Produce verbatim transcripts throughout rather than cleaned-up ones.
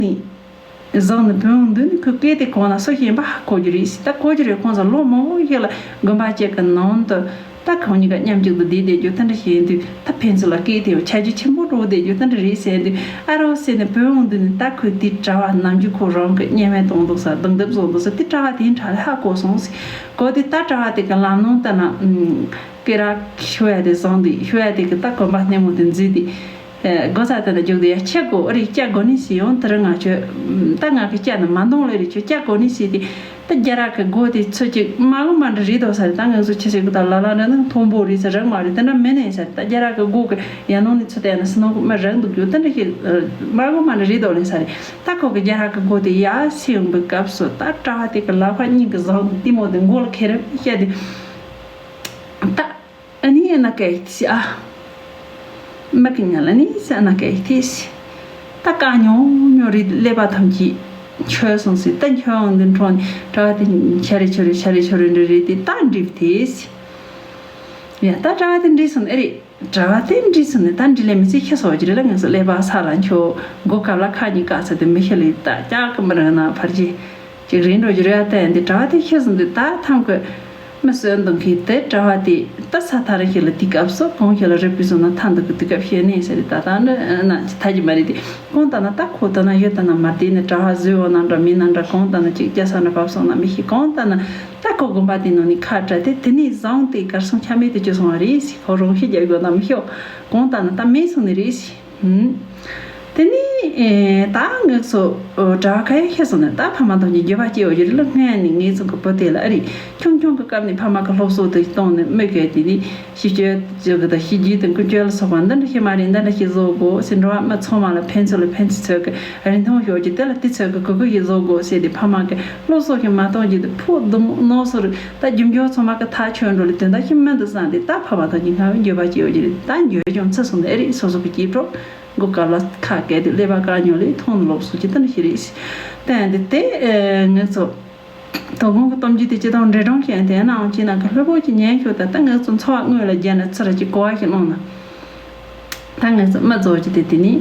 ནས་བཟུང་ནས་བུད་འོང་དུས་ནི་ཁོའི་སྐད་དེ་གོ་ན་སུ་ཤེས་པ་ཧ་གོ་རྒྱུ་རེད་ཟེར། ད་གོ་རྒྱུ་རེད། ཁོང་ཚོ་ལོ་མང་པོ་ཞིག་ལ་དགོན་པ་གཅིག་གི་ནང་དུ་ད་ཁོང་གཉིས་ཀ་མཉམ་གཅིག་ཏུ་བསྡད་བསྡད་རྒྱུ་དེ་འདྲ་བྱས་དུས། ད་ཕན་ཚུན་ལ་སྐད་དེ་ཆ་རྒྱུས་ཆེན་པོ་འགྲོ་བསྡད་རྒྱུ་དེ་འདྲ་རེད་ཟེར་དུས། ཨ་རོ་ཟེར་ནས་བུད་འོང་དུས་ནི་ད་ཁོས་དེའི་གྲྭ་བ་ནམ་རྒྱུན་ཁོ་རང་གི་བརྙན་དབང་གཏོང་འདུག་ས། རྡུང་རྡེག་བཟོ་འདུག་ས། དེ་གྲྭ་བ་དེའི་གྲས་ལ་ཧ་གོ་སོང་ཟེར། གོ་དུས་ད་གྲྭ་བ་དེ་གི་ལམ་ནང་ལྟ་ན། སྐེ་རགས་ཤོ་ཡ་དེ་བཟུང་དུས། ཤོ་ཡ་དེ་གི་ད་གོན་པ་སྣེ་མོ་དེ་འཛུལ་དུས། སྒོ་རྩ་དེ་ན་རྒྱུག་དུས། ཡ་ཁྱི་དགོ། ཨ་རེ་སྐྱ་དགོ་ནི་ཟེར། ཡང་དེ་རིང་ང་ཁྱོད་ད་ང་གི་སྐྱ་ནི་མ་འདོང་ལེ་རེད། ཁྱོད་སྐྱ་དགོ་ནི་ཟེར་དུས། ད་རྒྱ་ར་གི་སྒོ་དེ་ཚོད་ཅིག་མ་གོ་མ་འདྲ་རེད་དོ་ས་རེད། ད་ང་ཚོ་ཁྱི་ཟེར་གི་ད་ལ་ལ་འདྲ་ནི་མཐོན་པོ་རེད་ས་རེད། མ་རེད། དེ་འདྲ་མིན་ནས་ས་རེད། ད་རྒྱ་ར་གི་སྒོ་གི་ཡ་ནང་ནས་ཚོད་ལྟ་ཡ་ན་སི་ནང་གི་མི་རག་འདུག་རྒྱུ་དེ་འདྲ་ཞིག་མ་གོ་མ་འདྲ་རེད་དོ་ལེ་ས་རེད། ད་ཁོ་གི་རྒྱ་ར་གི་སྒོ་དེ་ཡར་ཕྱེ་ཡོང་པའི་སྐབས་སུ། ད་གྲྭ་བ་དེ་གི་ལག་པ་གཉིས་གི་ཟག་ཏུ་ལྟད་མོ་དེ་མགོ་ལ་ཁེལ་རེ་བཤད་དེ། ད་ཨ་ནི་ཨ་ན་ཀའི་ཐི་སི་ཨ། མ་ཀི་ཉ་ལ་ནི་སི་ཨ་ན་ཀའི་ཐི་སི། ད་ཀ་ཉོ་ཉོ་རེད། ཀླད་པ་ཐམས་ཅད་འཁྱོལ་སོང་ཟེར། ད་འཁྱོལ་འོང་དུས་འཕྲོ་ནས་གྲྭ་བ་དེ་ཆ་རེ་ཆོ་རེ་ཆ་རེ་ཆོ་རེ་འདྲ་རེད་དེ། ད་འགྲིག་དེ་ཟེར། ཡ་ད་གྲྭ་བ་དེ་འགྲིག་སོང་ཨེ་རེད། གྲྭ་བ་དེ་འགྲིག་སོང་ནས་ད་འགྲིག་ལེ་མི་ཚེ་ཤི་སོགས་ཀྱི་རེད་ལ། ངས་སོ་ཀླད་པ་ས་ལ་འཁྱོལ། མགོ་ཀ་ལ་ཁ་གཉིས་བཀག་ཚར་དེ་མི་ཤི་ལེ། ད་ཀྱག་གི་མི་རང་ན་ཕར་རྗེས། ཅིག་རིང་འགྲོ་རྒྱུ་རེད་ཨ། བལྟས་འདི་གྲྭ་བ་དེ་ཤི་སོང་དུས། ད་ཐམ་གི་མི་གསོན་གཏོང་མཁན་དེ་གྲྭ་བ་དེ་ད་ས་ཐག་རིང་ཞིག་ལ་དུས་སྐབས་སུ་གང་ཞིག་ལ་རེ་སྤུས་སོང་ན་ཐ་འདུག་གི་དུས་སྐབས་ཤེས་ནས་ཟེར། ད་ད་འདི་ན་ཅི་ཐ་གི་མ་རེད་དེ། གང་ལྟར་ན་ད་ཁོ་ལྟ་ན་ཡོད་ལྟ་ན་མ་བལྟས་ནས་གྲྭ་བ་བཟོས་འོང་ན་འདྲ་མིན་ན་འདྲ། གང་ལྟར་ན་ཅིག་རྒྱ་ས་འདྲ་བབས་སོང་ན་མི་ཤེས། གང་ལྟར་ན་ད་ཁོ་དགོན་པ་དེ་ནང་ནས་ཁ་བྲལ་ཏེ་དེ་ནས་བཟུང་སྟེ་གར་སོང་ཆ་མེད་དུ་གྱུར་སོང་བ་རེད་ཟེར། ཁོ་རང་ཤི་རྒྱག་དགོས་ན་མི་ཤོག། གང་ལྟར་ན་ད་མེད་སོང་ནི་རེད་ཟེར། ཧུམ། དེ་ནས་ཨེ་ད་ངེད་ཚོ་གྲྭ་བ་ཁ་ཡ་ཤི་སོང་ནས་ད་ཕ་མ་དང་གཉིས་འགྱོད་པ་སྐྱེ་བ་ཡོད་རེད་ལ། སྔོན་ནས་ངེད་ཚོ་གི་བུ་དེ་ལ་ཨ་རེ་ཆུང་ཆུང་གི་སྐབས་ནས་ཕ་མ་གི་སློབ་གསོ་དེ་བཏང་ནས་མི་གལ་དེ་ནས་ཤི་སྐྱོ་ཅིག་གི་དང་ཤི་རྒྱུ་དང་ཀུན་སྤྱོད་ལ་སོགས་པ་འདི་འདྲ་ཞིག་མ་རེད། འདི་འདྲ་ཞིག་བཟོ་དགོས་ཟེར། འགྲོ་བ་མི་ཚང་མ་ལ་ཕན་ཚུན་ལ་ཕན་ཚུན་ཚོད་ཀྱི་རིན་ཐང་ཤོར་གྱི་དེ་ལ་དེ་ཚོད་ཀྱི་གུ་གུ་ཞིག་བཟོ་དགོས་ཟེར་ཏེ། ཕ་མ་གི་སློབ་གསོ་ཞིག་མ་གཏོང་རྒྱུ་དེ་ཕོ་སྡུག་མོ་ནོར་སོ་རེད། ད་རྒྱུ་འབྱོར་ཚང་མ་གི་ཐག་ཆོད་འགྲོ་ལ་དོན་དག་ཞིག་མི་འདུག་བསམ་སྟེ། ད་ཕ་མ་དང་གཉིས་སྔ་བའི་འགྱོད་པ་སྐྱེ་བ་ཅི་རེད། ད་འགྱོད་ཀྱང་ཚུད་སོང་ནས་ཨེ་རེད། སོ་སོ་གི་སྐྱིད་གྲོགས་མགོ་དཀར་ལ་ཁ་བཀལ་ཏེ་ཀླད་པ་བཀག་ཉོ་ལས་མཐོང་ནས་ལོག་སོང་ཅི་ལྟར་ཞིག་རེད། བསྟན་ཏེ་དེ་ངེད་ཚོ་དོ་དགོང་གི་གཏམ་རྒྱུད་དེ་སྤྱི་དང་འདྲེས་སྒྲོན་ཞིག་ཡང་དེ་ནའང་ཅི་ན་གི་ལྷོད་པོ་ཅིག་ཉན་ཤོག། ད་ལྟ་ངེད་ཚོ་འཚོ་བ་དངོས་ལ་སྦྱར་ནས་ཚུར་ཅིག་གོ་བ་ཞིག་གནང་ན། ད་ངེད་ཚོ་མི་རྫོགས་ཀྱི་དེ་དེ་ནི་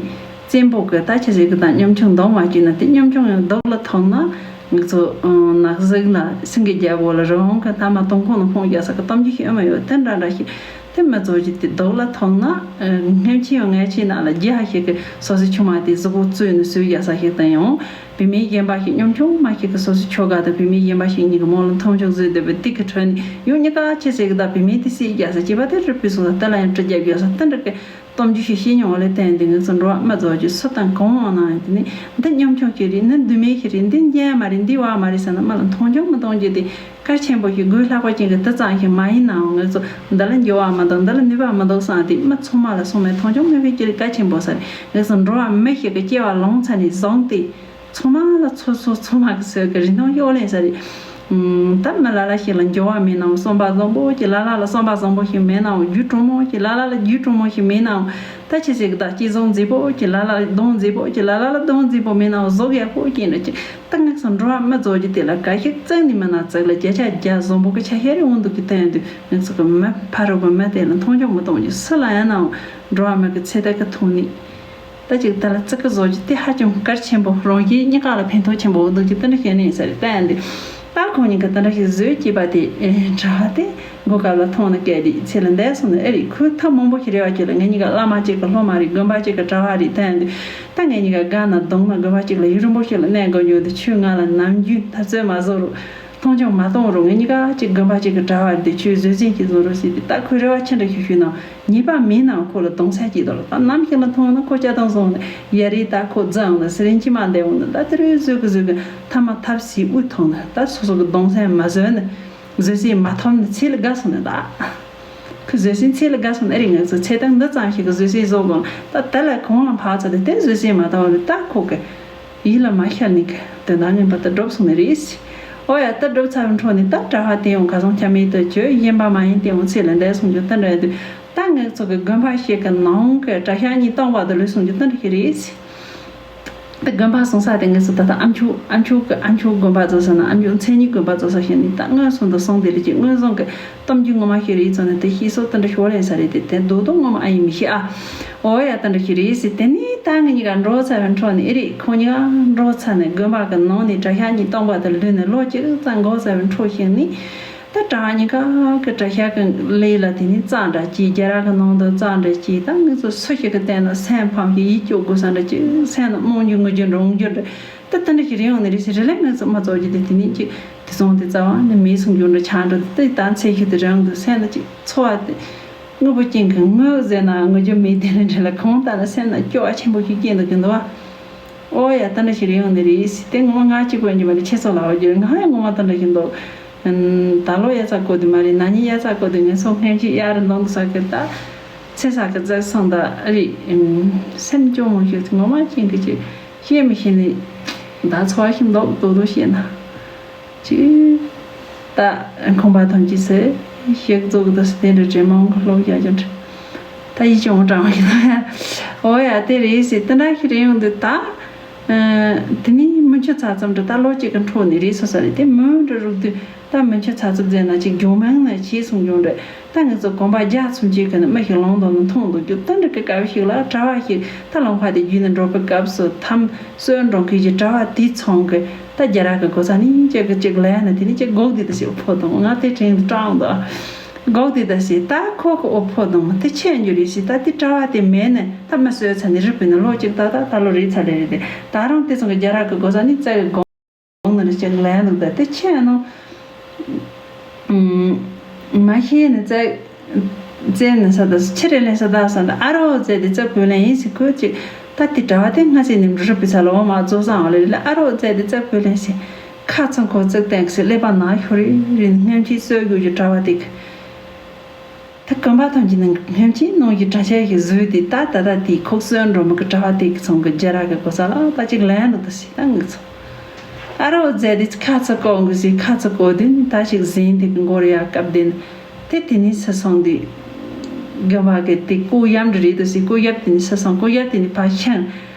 བཙན་པོ་གི་ད་ཆ་ཟིག་གི་དང་ཉམ་ཆུང་འདང་མ་བྱས་ན་དེ་ཉམ་ཆུང་ཡང་སྡུག་ལ་ཐོག་ན། ངེད་ཚོ་ནགས་གཟིག་ན་སེང་གེ་རྒྱལ་པོ་ལ་རི་བོང་གི་ཐ་མ་དོང་ཁོང་ནང་ཁོང་རྒྱག་ས་གི་གཏམ་རྒྱུད་ཤིག་ཨེ་མ་ཡོད། དེ་འདྲ་འདྲ་ཞིག་དེ་མི་རྫོགས་ཀྱི་དེ་སྡུག་ལ་ཐོག་ན། སྔོན་ཆད་ཡང་ངའི་ཆེ་ན་ལ་རྒྱ་ཞིག་གི་སོ་སོའི་ཆུང་མ་དེ་གཟུགས་པོ་བཙོས་ནས་གསོས་རྒྱག་ས་ཞིག་དང་ཡང་། བུད་མེད་གཞན་པ་ཞིག་ཉམ་ཆུང་མ་ཞིག་གིས་སོ་སོའི་ཁྱོ་ག་དང་བུད་མེད་གཞན་པ་ཞིག་གཉིས་ཀྱི་མོ་ལ་མཐོང་ཆུང་བཟོས་བསྡད་པའི་དུས་ཀྱི་ཁྲོད་ནས་ཡང་གཉིས་ཀ་ཆེ་ཟེར་གི་ད་བུད་མེད་དེ་བསད་རྒྱག་ས་སྐྱེས་པ་དེ་རུ་བུད་སོང་ཙང་དེ་ལ་ཡང་གྲི་རྒྱག་རྒྱག་ས་དེ་འདྲ་གི་གཏམ་རྒྱུད་ཞིག་བཤད་མྱོང་བ་ལས་བརྟེན་ཏེ་ངེད་ཚོ་འགྲོ་བ་མི་རྫོགས་ཀྱི་སུ་དང་གང་འོང་ན་ཡང་དེ་ནས་འདི་ཉམ་ཆུང་ཞིག་རེད། འདི་མདོ་མེད་ཞིག་རེད། འདི་རྒྱན་མ་རེད། འདི་བ་མ་རེད་ཟེར་ན་མི་ལ་མཐོང་ཆུང་མི་གཏོང་རྒྱུ་དེ་གལ་ཆེན་པོ་ཞིག་དགོས་ལྷག་པ་ཅན་གྱི་དེ་ཙམ་ཞིག་མ་ཡིན་ནའང་ངེད་ཚོ་འདི་ལ་འགྱུར་བ་མི་འདུག་འདི་ལ་ནུས་པ་མི་འདུག་བསམ་སྟེ་མི་ཚང་མ་ལ་སོང་མེད་མཐོང་ཆུང་མེད་པའི་ཀྱི་གལ་ཆེན་པོ་ཟེར། ངེད་ཚོ་འགྲོ་བ་མི་ཞིག་གི་སྐྱེ་བ་ལོངས་ཚར་ནས་བཟུང་སྟེ། ཚང་མ་ལ་ཚོ་ཚོ་ཚང་མ་གི་སོས་ཀྱི་རིན་ཐང་ཡོད་ལེ་ས་རེད། ད་མི་ལ་ལ་ཞིག་ལ་འགྱུར་བ་མེད་ནའང་བསམ་པ་བཟང་པོ་ཅིག་ལ་ལ་ལ་བསམ་པ་བཟང་པོ་ཞིག་མེད་ནའང་རྒྱུ་གྲང་མོ་ཅིག་ལ་ལ་ལ་རྒྱུ་གྲང་མོ་ཞིག་མེད་ནའང་ད་ཆི་ཟེར་གི་ད་སྐྱེ་བཟང་མཛེས་པོ་ཅིག་ལ་ལ་ལ་གདོང་མཛེས་པོ་ཅིག་ལ་ལ་ལ་གདོང་མཛེས་པོ་མེད་ནའང་གཟུགས་ཡག་པོ་ཅིག་འདྲ་ཅིག་ད་ངེད་ཚོ་འགྲོ་བ་མི་རྫོགས་ཀྱི་དེ་ལ་ག་ཞིག་བཙལ་ནས་མིན་ན་བཙལ་ལ་བརྒྱ་ཆ་བརྒྱ་བཟང་པོ་གི་ཆ་ཤས་རེ་འོང་འདུག་གི་སྟོན་དུས་ངེད་ཚོ་གི་མི་ཕ་རོལ་པོ་མི་དེ་ལ་མཐོང་ཆུང་མི་གཏོང་རྒྱུ། སུ་ལ་ཡང་ནའང་འགྲོ་བ་མི་གི་ཚེ་ཐར་གི་ཐོག་ནས། ད་ཅིག་ད་ལ་ཙི་གི་བཟོ་རྒྱུ་དེ་ཧ་ཅང་གལ་ཆེན་པོ། རང་གཞན་གཉིས་ཀ་ལ་ཕན་ཐོགས་ཆེན་པོ་འདུག་ཅིག་དེ་འདྲ་བཤད་ནས་ཟེར་བསྟན་འདུག་ད་ཁོང་གཉིས་ཀ་དེ་འདྲ་ཞིག་བཟོས་ཅེས་པ་དེ་གྲྭ་བ་དེ་མགོ་དཀར་ལ་མཐོང་ནས་སྐད་དེ་ཚེ་ལ་འདས་སོང་ནས་ཨེ་རེད། ཁོས་ཐབས་མང་པོ་ཞིག་རེ་བ་ཅིག་ལ་ངེད་གཉིས་ཀ་བླ་མ་གཅིག་གི་སློབ་མ་རེད། དགོན་པ་གཅིག་གི་གྲྭ་བ་རེད་བསྟན་འདུག་ད་ངེད་གཉིས་ཀ་དགའ་ན་སྡུག་ན་དགོན་པ་གཅིག་ལ་ཡུན་རིང་པོ་ཞིག་ལ་གནས་དགོས་རྒྱུ་འདི་ཁྱོས་ང་ལ་ནམ་རྒྱུན་འཐབ་རྩོད་མ་བཟོ་རོགས། མཐོང་ཆུང་མ་གཏོང་རོགས། ངེད་གཉིས་ཀ་གཅིག་དགོན་པ་གཅིག་གི་གྲྭ་བ་རེད། དེ་ཁྱོས་བཟོད་བསྲན་ཞིག་བཟོ་རོགས་ཟེར་ཏེ། ད་ཁོས་རེ་བ་ཆེ་འདྲ་ཞིག་ཞུས་ན་ཉེས་པ་མིན་ནའང་ཁོ་ལ་གདུང་སེམས་སྐྱེས་འདུག་ལ། ད་ནམ་ཞིག་ལ་མཐོང་ན་ཁོ་སྐྱ་གདུང་བཟུང་ནས་ཡ་རེད། ད་ཁོ་རྫི་འོང་ན་ཟེར་རིན་གྱིས་མ་འདེད་འོང་ན། ད་དེ་རུ་བཟོད་གི་བཟོད་གི་མཐའ་མ་ཐབས་ཟད་དབུགས་ཐོན་ན་ད་སོ་སོ་གི་གདུང་སེམས་མ་བཟོད་ནས་བཟོད་བསྲན་མ་ཐོབ་ནས་ཚེ་ལ་དགའ་སོང་ན་ད། ཁོས་བཟོད་བསྲན་ཚེ་ལ་དགའ་སོང་ན་ཨེ་རེད། ང་ཚོ་ཚེ་ཐང་འདི་ཙམ་ཞིག་གི་བཟོད་བསྲན་བཟོ་དགོས་ན་ད་དེ་ལ་གང་ལ་བག་ཚ་དེ་དེ་བཟོད་བསྲན་མ་བཏང་བ་རེད། ད་ཁོ་གི་ཡིད་ལ་མ་ཤར་ནས་དོན་དག་ངན་པ་དེ་འགྲུབ་སོང་ནི་རེད། ཨོ་ཡ། ད་འགྲུབ་ཚར་བའི་འཕྲོ་ནས་ད་གྲྭ་བ་དེ་ཡང་ཁ་སང་ཆ་མེད་དུ་གྱུར། གཞན་པ་མ་ཡིན་དེ་ཡང་ཚེ་ལས་འདས་སོང་རྒྱུ་དེ་འདྲ་ཡིན་དུས། ད་ངེད་ཚོ་གི་དགོན་པ་ཞིག་གི་ནང་གི་གྲྭ་ཤག་གཉིས་སྟོང་བར་དུ་ལུས་སོང་རྒྱུ་དེ་འདྲ་ཞིག་རེད། ད་དགོན་པ་སོང་ས་དེ་ངས་སུ་ད་ལྟ་ཨ་མཆོག་ཨ་མཆོག་གི་ཨ་མཆོག་དགོན་པ་རྫོགས་ས་ན་ཨ་མཆོག་མཚན་ཉིད་དགོན་པ་རྫོགས་ས་ཞིག་ནི་ད་སྔོན་སོང་དུ་སོང་དེ་ལས་ཀྱི་སྔོན་སོང་གི་གཏམ་རྒྱུད་ངོ་མ་ཤེས་རེད་ཙང་ནི་དེ་ཤེས་སོ་དེ་འདྲ་ཤོར་ལེན་ས་རེད་དེ་དེ་རྡོག་རྡོག་ངོ་མ་ཨ་ཡིན་མི་ཤེས་ཨ། ཨོ་ཡ་ད་འདྲ་ཞིག་རེད་ཟེར། དེ་ནས་ད་ངེད་གཉིས་ཀ་འགྲོ་ཚར་བའི་འཕྲོ་ནས་ཨེ་རེད་ཁོང་གཉིས་ཀ་འགྲོ་ཚར་ནས་དགོན་པ་གི་ནང་ནས་གྲྭ་ཤག་གཉིས་སྟོང་པ་དུ་ལུས་ནས་ལོ་གཅིག་ཙམ་འགོར་ཚར་བའི་འཕྲོ་ཞིག་ནས། ད་གྲྭ་བ་གཉིས་ཀ་གི་གྲྭ་ཤག་གི་ལས་ལ་དེ་ནས་ཙག་འདྲ་སྐྱེས། རྒྱ་ར་གི་ནང་དུ་ཙག་འདྲ་སྐྱེས། ད་ངེད་ཚོ་སུ་ཞིག་གི་སྟེང་ན་སེམས་ཕམ་ཞིག་ཡིད་སྐྱོ་དགོས་ས་འདྲ་སྐྱེས། སེམས་ན་རྨོངས་རྒྱུ་ངུ་རྒྱུ་འདྲ་འོང་རྒྱུ་འདྲ། ད་དེ་འདྲ་ཞིག་རེ་ཡོང་ནས་རེ་ཞིག་རེ་ལས་ངེད་ཚོ་མ་ཚོགས་རྒྱུ་དེ་དེ་ནས་ཅིག་དེ་སོང་དེ་རྩ་བ་ནས་མེད་སོང་རྒྱུ་འདྲ་ཆགས་འགྲོ། དེ་ད་ཚེ་ཤུལ་དེ་རང་དུ་སེམས་ན་ཅིག་ཚོར་བ་དེ་དངོས་པོ་ཅན་གྱི་ངུ་ཟེར་ན་ངུ་རྒྱུ་མེད། དེ་ལས་འདྲ་ལ་གང་ལྟར་ན་སེམས་ན་སྐྱོ་བ་ཆེན་པོ་ཞིག་སྐྱེས་འདུག་གི་འདུག་བ། ཨོ་ཡ་ད་འདྲ་ཞིག་རེ་ཡོང་ནི་རེད་ཟེར། དེ་ངོ་མ་ང་གཅིག་པོ་ཡིན་གྱི་མ་རེད། ཁྱེད་ཚོ་ལ་འོ་རྒྱུ་ང་ཡང་ངོ་མ་ད་འདྲ་ཞིག་འདུག་ད་ལོ་ཡ་ཚ་གོ་དུས་མ་རེད། ན་ནིང་ཡ་ཚ་གོ་དུས་ངས་སོ་སྔན་གྱི་ཡ་རུ་འདོང་དུ་ས་གི་ད་ཚེ་ས་གི་རྫ་སོང་ད་རེད། སེམས་སྐྱོ་མོ་ཞིག་ངོ་མ་ཅན་གི་ཅིག་ཤེས་མི་ཤེས་ནི་ད་ཚོ་བ་ཞིག་འདུག་དོ་དོ་ཤེས་ན། ཅིག་ད་ཁང་པ་ཐམས་ཅད་ཟེར་ཞིག་རྫོགས་དུས་དེ་འདྲ་དྲན་མང་གི་ལོ་བརྒྱ་ཅན་ད་ཡིད་ཅུང་དྲང་བ་ཡིན་ན་ཡ། ཨོ་ཡ་དེ་རེད་ཟེར། དེ་འདྲ་ཞིག་རེད་ཡོང་དུས་ད། དེ་ནས་མི་འཆི་ཚ་ཙམ་འདྲ་ད་ལོ་གཅིག་གི་འཕྲོ་ནས་རེད་སོ་ས་རེད། དེ་མི་འདྲ་རུག་དུས་ད་མི་འཆི་ཚ་ཙམ་ཟེར་ན་ཅིག་རྒྱུ་མང་ན་བྱས་སོང་རྒྱུ་འདྲ། ད་ངེད་ཚོ་གོམ་པ་རྒྱ་ཚུན་ཆད་གི་ནི་མི་ཞིག་ལུང་དུ་ནི་མཐོང་འདུག་རྒྱུ་དེ་འདྲ་གི་སྐབས་ཤིག་ལ་གྲྭ་བ་ཞིག་ད་ལུང་པ་དེ་བརྒྱུད་ནས་འགྲོ་པའི་སྐབས་སུ་ཐམ་གསོལ་འགྲོ་མཁན་གྱི་གྲྭ་བ་དེའི་ཚང་གི་ད་རྒྱ་ར་གི་གོ་ས་ནས་ཅིག་གི་ཅིག་ལས་ན་དེ་ནས་ཅིག་སྒོག་དེ་ད་ཞིག་འོ་ཕོ་དང་ང་དེ་དྲན་དུ་སྐྲག་འདུག་སྒོག་དེ་ད་ཞིག་ད་ཁོ་གི་འོ་ཕོ་དང་དེ་ཆད་འགྱུར་རེད་ཞིག་ད་དེ་གྲྭ་བ་དེ་མེད་ནས་ད་མི་གསོལ་ཚར་ནས་རིག་པའི་ནང་ལོ་གཅིག་ད་ད་ད་ལོ་རེད་ཚར་རེད་རེད་དེ་ད་རུང་དེ་ཚང་གི་རྒྱ་ར་གི་གོ་ས་ནས་རྩ་གི་སྒོག་ནི་རེད་ཅིག་ལས་འདུག་ད་དེ་ཆད་ནོ། མ་ཤེས་ནི་རྩ་རྩེ་ནི་ས་ད་ཕྱི་རེ་ལེན་ས་ད་ས་ད་ཨ་རོ་རྩེ་དེ་རྩ་བོད་ལེན་ཡིན་ཟེར་ཁོས་ཅིག་ད་དེ་གྲྭ་བ་དེ་སྔ་ཚེ་ནས་རུབ་པའི་ས་ལ་འོ་མ་རྫོགས་སང་བ་ལེ་ལེ་ཨ་རོ་རྩེ་དེ་རྩ་བོད་ལེན་ཟེར་ཁ་ཚང་ཁོ་རྩེ་བསྟན་གི་ཟེར་ཀླད་པ་ནང་ཤོར་རེ་རེ་སྔོན་གྱི་གསོད་རྒྱུ་གི་གྲྭ་བ་དེ་གི་ད་གོམ་པ་ཐམས་ཅད་ནང་སྔོན་གྱི་ནང་གི་གྲྭ་ཆས་ཤིག་བཟོས་ཏེ་ད་ད་ད་དེ་ཁོག་གསོན་འགྲོ་མི་གི་གྲྭ་བ་དེ་གི་ཚང་གི་རྒྱ་ར་གི་གོ་ས་ལ་ད་ཅིག་ལན་འདུག་ད་ཟེར་ད་ངུ་ཚོ། ཨ་རོ་རྫས་དེ་ཁ་ཚ་ཀོ་འགུ་ཟིག་ཁ་ཚ་ཀོ་དེ་ནི་ད་ཞིག་ཟིན་དེ་གི་མགོ་ར་ཡ་སྐབས་དེ་ནི་དེ་དེ་ནི་ས་སོང་དེ་གི་བ་གི་དེ་ཀོ་ཡམ་འདྲ་རེད་དུ་སི་ཀོ་ཡབ་དེ་ནི་ས་སོང་ཀོ་ཡབ་དེ་ནི་ཕ་ཤང་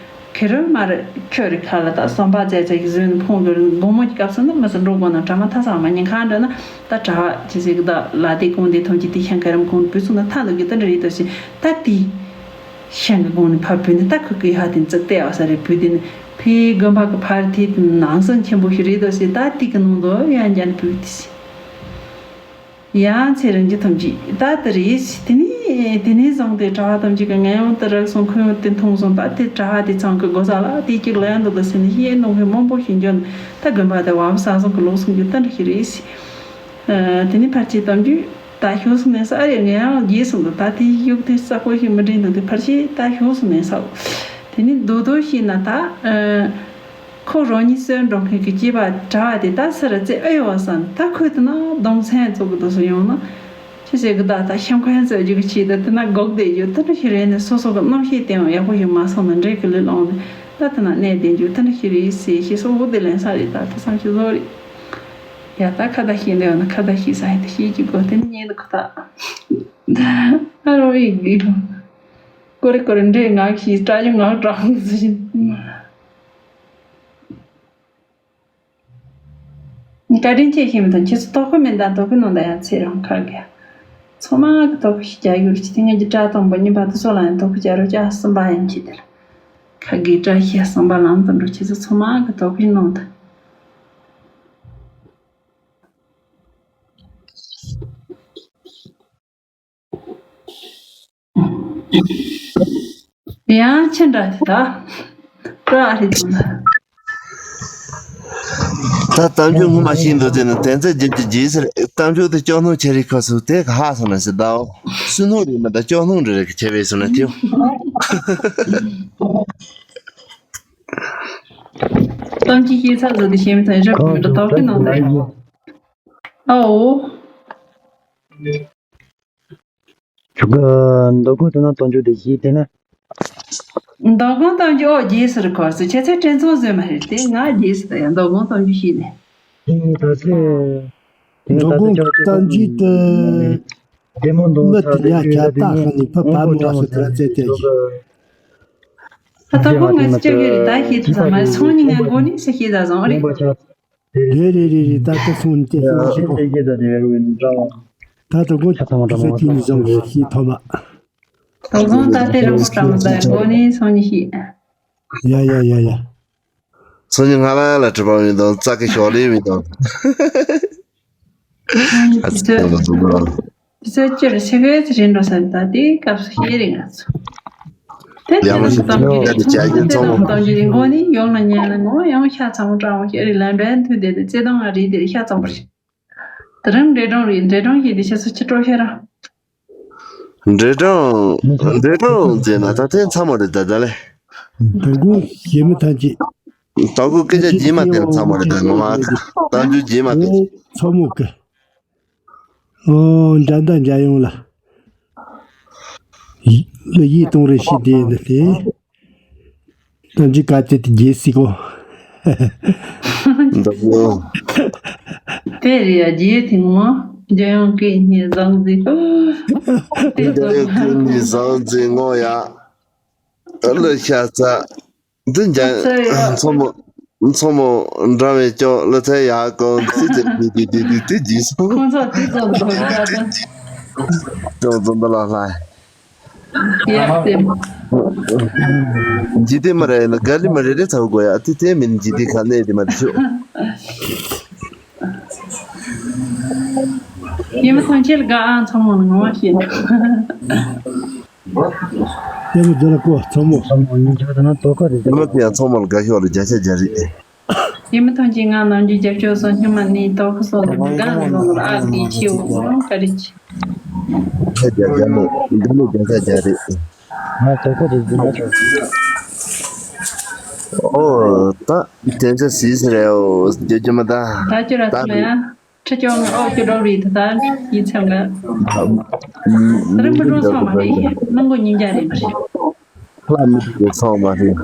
ཁེ་རོ་མ་ར་ཁྱོད་རི་ཁ་ལ་ད་སོམ་པ་རྫས་རྫས་ཀྱི་ཟོན་ཕོང་གི་རི་དགོང་མོ་གི་སྐབས་སུ་ནི་མི་སུ་འགྲོ་དགོ་ན་གྲ་མ་ཐ་ས་མ་ཉིན་ཁ་འདྲ་ན་ད་གྲ་བ་ཅི་ཟིག་ད་ལ་དེ་ཀོང་དེ་ཐོང་ཅི་དེ་ཤང་ཁེ་རམ་ཁོང་བུ་སུ་ན་ཐ་འདུག་གི་དེ་འདྲ་རེད་དུ་སི་ད་དེ། ཤང་གི་གོང་ནས་ཕར་བུད་ནས་ད་ཁོ་གི་ཧ་དེ་ཙག་ཏེ་ཨ་ས་རེ་བུད་དེ་ནས་ཕའི་དགོན་པ་གི་ཕར་དེ་ནང་སང་ཆེན་པོ་ཞིག་རེད་དོ་ཟེར་ད་དེ་གི་ནང་དུ་ཡང་འཇན་བུད་དེ་ཟེར། ཡང་ཚེ་རིང་གི་ཐམས་ཅད་ད་དེ་རེད་ཟེར་དེ་ནས་དེ་ནས་བཟུང་སྟེ་གྲྭ་བ་ཐམས་ཅད་ཀྱི་ངན་ཡོང་དུ་རག་སོང་ཁོན་ཡོང་དེ་མཐོང་སོང་ད་དེ་གྲྭ་བ་དེ་ཚང་གི་སྒོ་ས་ལ་དེ་གཅིག་ལ་ཡང་འདུག་ད་ཟེར་ནས་ཡེ་ནོ་གི་མང་པོ་ཞིག་འཇོན་ད་དགོན་པ་དེ་བབ་ས་སོང་གི་ལོག་སོང་རྒྱུ་ད་འདྲ་ཞིག་རེད་ཟེར། དེ་ནས་ཕར་ཆེ་གཏམ་རྒྱུད་ད་ཞུ་སོང་ནས་ས་རེ་ངས་ཡང་རྗེས་སོང་དུ་ད་དེ་ཡུག་དེ་ས་ཁོ་ཞིག་མི་འདྲེན་དུ་དེ་ཕར་ཆེ་ད་ཞུ་སོང་ནས་ས་དེ་ནས་རྡོ་རྡོ་ཤེས་ན་ད་ཁོ་རང་ཉིད་གསོན་འགྲོ་མཁན་གྱི་སྐྱེས་པ་གྲྭ་བ་དེ་ད་ས་ར་རྩེ་ཨེ་ཡོད་བསམ་ད་ཁོས་དེ་ན་གདོང་མཚན་ཙོག་གི་དུ་སུ་ཡོང་ན་ཅི་ཟེར་གི་ད་ད་ཤམ་ཁན་ཟེར་རྒྱུ་གི་ཆེད་དུ་དེ་ན་སྒོག་བསྡད་རྒྱུ་དེ་འདྲ་ཞིག་རེད་ནས་སོ་སོ་གི་རྣམ་ཤེས་དེའང་ཡག་པོ་ཞིག་མ་སོང་ན་འདྲེ་གི་ལུས་ལོང་ནས་ད་དེ་ན་གནས་བསྡད་རྒྱུ་དེ་འདྲ་ཞིག་རེད་ཟེར་ཞེས་སོ་འུ་དེ་ལན་ས་རེད་ད་དེ་བསམ་ཤེས་བཟོ་རེད། ཡ་ད་ཁ་བརྡ་ཤེས་འདོད་ཡོད་ན་ཁ་བརྡ་ཤེས་ས་ཡིན་ད་ཤེས་ཀྱི་དགོས་དེ་ནི་ཉེ་འདུག་ཁ་བརྡ། ཨ་རོ་ཡི་གི་རོ། ཀོ་རེ་ཀོ་རེ་འདྲེ་ངག་ཤེས་སྐྲ་ཡོ་ངག་དྲག་འདུག་ཟེར་བཞིན། བཀའ་དྲིན་ཆེ་ཤེས་མི་ཐོན་ཁྱེད་ཚོ་དོ་ཁུར་མེད་ད་དོ་ཁུར་གནང་ད་ཡང་ཚེ་རང་ཁ་གི། ཚང་མ་གི་དོ་ཁུར་ཞིག་རྒྱག་ཡོད་རེད་ཅི་དེ་ངེད་ཀྱི་བཀྲ་དང་པོ་གཉིས་པ་དུ་སོ་ལ་ཡང་དོ་ཁུར་རྒྱག་རོགས་ཅག་གསུམ་པ་ཡང་ཁྱེད་དེ་ལ། ཁ་གི་བཀྲ་ཤིས་གསུམ་པ་ལམ་དུ་འགྲོ་ཁྱེད་ཚོ་ཚང་མ་གི་དོ་ཁུར་གནང་ད། ཡང་ཕྱིན་འདྲ་དེ་ད་ད་ཨ་རི་ཙམ་ལ། ད་གཏམ་རྒྱུད་ངོ་མ་ཤེས་འདུག་ཟེར་ན་དོན་ཚན་བརྒྱད་ཀྱི་རྗེས་ཟེར་གཏམ་རྒྱུད་དེ་ལྕོག་སྣང་ཆེ་རིགས་ཁ་སུ་དེ་ག་ཧ་སོང་ན་ཟེར་ད་འོ་སུན་སྣང་རིགས་མི་ད་ལྕོག་སྣང་རེ་རེ་གི་ཆེ་བས་སོང་ན་དེའོ། གཏམ་གྱི་ཤེས་ཚད་བཟོ་དེ་ཤེས་མི་ཐུབ་རབ་མི་འདྲ་དོགས་ཀྱི་ནང་དུ་ཨའོ། ཆུ་ག་མདོ་དགོང་དེ་ན་གཏོང་རྒྱུ་དེ་ཞིག་དེ་ན། མདོ་དགོང་གཏོང་རྒྱུ་ཨོ་རྗེས་སུ་རུ་ཁོ་སུ་ཁྱེད་ཚོའི་དྲན་ཚོང་བཟོས་མ་རེད་དེ་ང་རྗེས་སུ་ད་ཡང་མདོ་དགོང་གཏོང་རྒྱུ་ཞིག་ནས། ཨེ་ད་ཚེ། དེ་ད་ཚེ་ཆོག་ཆོག་གཏོང་རྒྱུ་དེ། བདེ་མོ་འདུག་མི་དེ་ཡ་ཁྱ་ད་ཧ་ནི་ཕ་ཕ་མི་ལ་སུ་དེ་ར་ཚེ་དེ་ཞིག་ད་ལྟ་ཁོ་ང་ཚོ་ཅག་གི་རེད། ད་ཤེས་ཐུབ་ས་མ་རེད། སང་ཉིན་ང་མགོ་ནས་ས་ཤེས་ད་བཟང་རེད། རེད་རེད་རེད་རེད། ད་ལྟ་སང་ཉིན་ཅེས་སོང་ཞིག་གོ། ད་ལྟ་མགོ་ཆ་ཚང་མ་ཚོ་ཁྱེད་ནས་བཟང་གི་ཤེས་ཐོག་མ། ད་བཟང་ད་ལྟ་རང་ཁོ་ཀྲང་མ་ད་མགོ་ནས་སང་ཉིན་ཤེས། ཡ་ཡ་ཡ་ཡ། སང་ཉིན་ང་ལ་ལ་གྲི་པ་མི་འདུག་རྩ་གི་ཞོགས་ལས་མི་འདུག་ཨ་ཙི། དེ་ཚོ་ཅིར་ཤི་གེ་ཚེ་རིང་འགྲོ་ས་ད་དེའི་སྐབས་སུ་ཤེས་རེད་ང་ཚོ། དེ་དེ་ཡང་ལ་ཤི་ཙམ་གྱི་རེད། ཙམ་གྱི་རེད། མགོ་ནི་ཡོང་ན་ཉལ་ན་ངོ་ཡང་ཤ་ཚ་མོ་སྐྲག་མོ་ཤེས་རེད། ལན་འབྲས་མཐུན་དེ་དེ་བརྩེ་དུང་ང་རེད། དེ་ཤ་ཚ་མོ་རེད། དེ་རིང་འདྲེ་སྒྲོན་རེད། འདྲེ་སྒྲོན་ཞིག་དེ་ཤ་ཚ་ཆི་སྤྲོ་ཤེས་ར། འདྲེ་སྒྲོན་འདྲེ་སྒྲོན་ཟེར་ན་ད་དེ་ཚ་མོ་རེད་ད་ད་ལེ། ད་གུ་ཞེ་མི་ཐང་ཅི། ད་གུ་སྐད་ཆ་རྗེས་མ་དེ་ཚ་མོ་རེད་ད་ངོ་མ་ཁ། ད་འཇུ་རྗེས་མ་དེ་ཚ་མོ་ཀི། ཨོ་འཇའ་མདའ་འཇའ་ཡོང་ལ། ལ་ཡིད་གཏོང་རེ་ཞིག་བསྡད་འདི་སྟེ། ད་འཇིག་ག་ཅེ་དེ་རྗེས་སྲིད་གོ། འདི་གོ། དེ་རེད་ཡ། རྗེས་ཐེངས་མ་འཇའ་ཡོང་སྐད་སྙན་བཟང་ཟིག་དེ་འདི་ཚོ་ཡོད་ཀུན་ནི་བཟང་ཟིག་ངོ་ཡ། ཨ་ལ་ཤ་ཚ། འདི་འཇའ་ཚ་ཡ། མཚོ་མོ། མཚོ་མོ་འགྲམ་བའི་སྐྱོ་ལ་ཚ་ཡ་ཀོང་ཙི་ཙི་དི་དི་དི་དི་དི་ཇི་སོ། ཁོང་ཚོ་དེ་ཚོ་འདོད་ཀྱི་ད་ལྟ། ཅོང་ཙོ་འདི་ལ་ལྷ། ཡ་སེམས། འཇིག་རྟེན་མ་རེད་ན་ག་ལི་མ་རེད་རེད་ཚ་གོ་ཡ། དེ་དེ་མིན་འཇིག་རྟེན་ཁ་གནས་དེ་མ་རེད་ཤོག་ཡིན་མ་ཐང་ཆེར་དགའ་ཨང་ཚང་མ་ནང་བ་ཤེས་ན། ཡ་མོ་དེ་ལ་ཀོ་ཚང་མོ། ཚང་མོ་ཡིན་ཆོག་ད་ན་ཏོ་ཁ་རེད། ཡིན་མ་དེ་ཡང་ཚང་མ་ལ་དགའ་ཤོག་ལ་བརྒྱ་ཆ་བརྒྱ་རེད། ཡིན་མ་ཐང་ཆེན་ང་ནམ་རྒྱུན་རྒྱབ་སྐྱོར་སོགས་སྙིང་མ་ནས་ཏོ་ཁ་སོགས་ལ་དགའ་ལ་བཟང་ལ་ཨ་གི་ཆེ་བོ་བཀའ་དྲིན་ཆེ། བརྒྱ་ཆ་བརྒྱ་མེད་འདི་ནི་བརྒྱ་ཆ་བརྒྱ་རེད། ང་ཏོ་ཁ་རེད་འདི་ན་ཏོ། ཨོ་ད་དེ་ཚོ་སིས་རེད། ཨོ་རྒྱུ་རྒྱུ་མ་ད། ད་ཁྱོད་ར་ད་སོང་ཡ། ཁྲི་སྐྱོང་ཨོ་ཁྱོད་འགྲོ་རེད་ད་ད་ཡིད་ཚིམ་ག་རིན་པོ་འགྲོ་སོང་མ་རེད། གླང་གོ་ཉིན་རྒྱ་རེད་མ་རེད། ལྷ་མི་དེ་སོང་མ་རེད།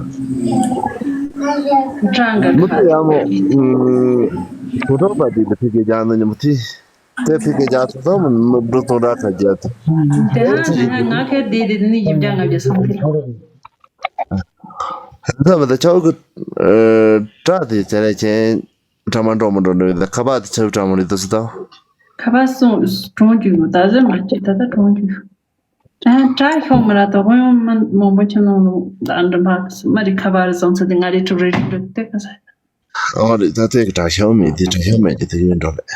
ཀྲང་ག་མི་དེ་ཡ་མོ། ཐུགས་སྤྲོ་པ་དེ་དེ་ཕི་གེ་རྒྱ་ནི་ཉམས་ཐི། དེ་ཕི་གེ་རྒྱ་ཐུགས་སོང་མི་འགྲོ་སོང་ར་ཁ་རྒྱ་ཐུ། དེ་ཧ་ཧ་ང་ཁེར་དེ་དེ་དེ་ནི་ཡིན་རྒྱ་ང་རྒྱ་སོང་དེ། ཧན་ཐ་མི་ད་ཆའོ་གི་ཀྲ་དེ་ཚེ་རེ་ཆེན། ཁྲ་མ་འགྲོ་མ་འགྲོ་འགྲོ་ཡོད། ཁ་པར་དེ་ཆབ་ཁྲ་མ་རེད་དོ་སི་ཏོ། ཁ་པར་སོང་གྲོང་རྒྱུག་ད་གཟོད་མ་བྱེད་ད་ད་གྲོང་རྒྱུག་ད་དྲ་ཤོག་མ་ར་དོ་ཧོ་ཡོང་མ་མང་པོ་ཆེ་ནང་ལོ་ད་འགྲམ་པ་མ་རེད། ཁ་པར་སོང་ཚེ་དེ་ང་རེ་གྲུབ་རེ་གྲུབ་དེ་ཁ་ས། ཨོ་རེད། ད་ཐད་ཀྱི་དྲ་ཤོག་མེད་དེ་དྲ་ཤོག་མེད་དེ་དེ་ཡོད་འགྲོ་རེད།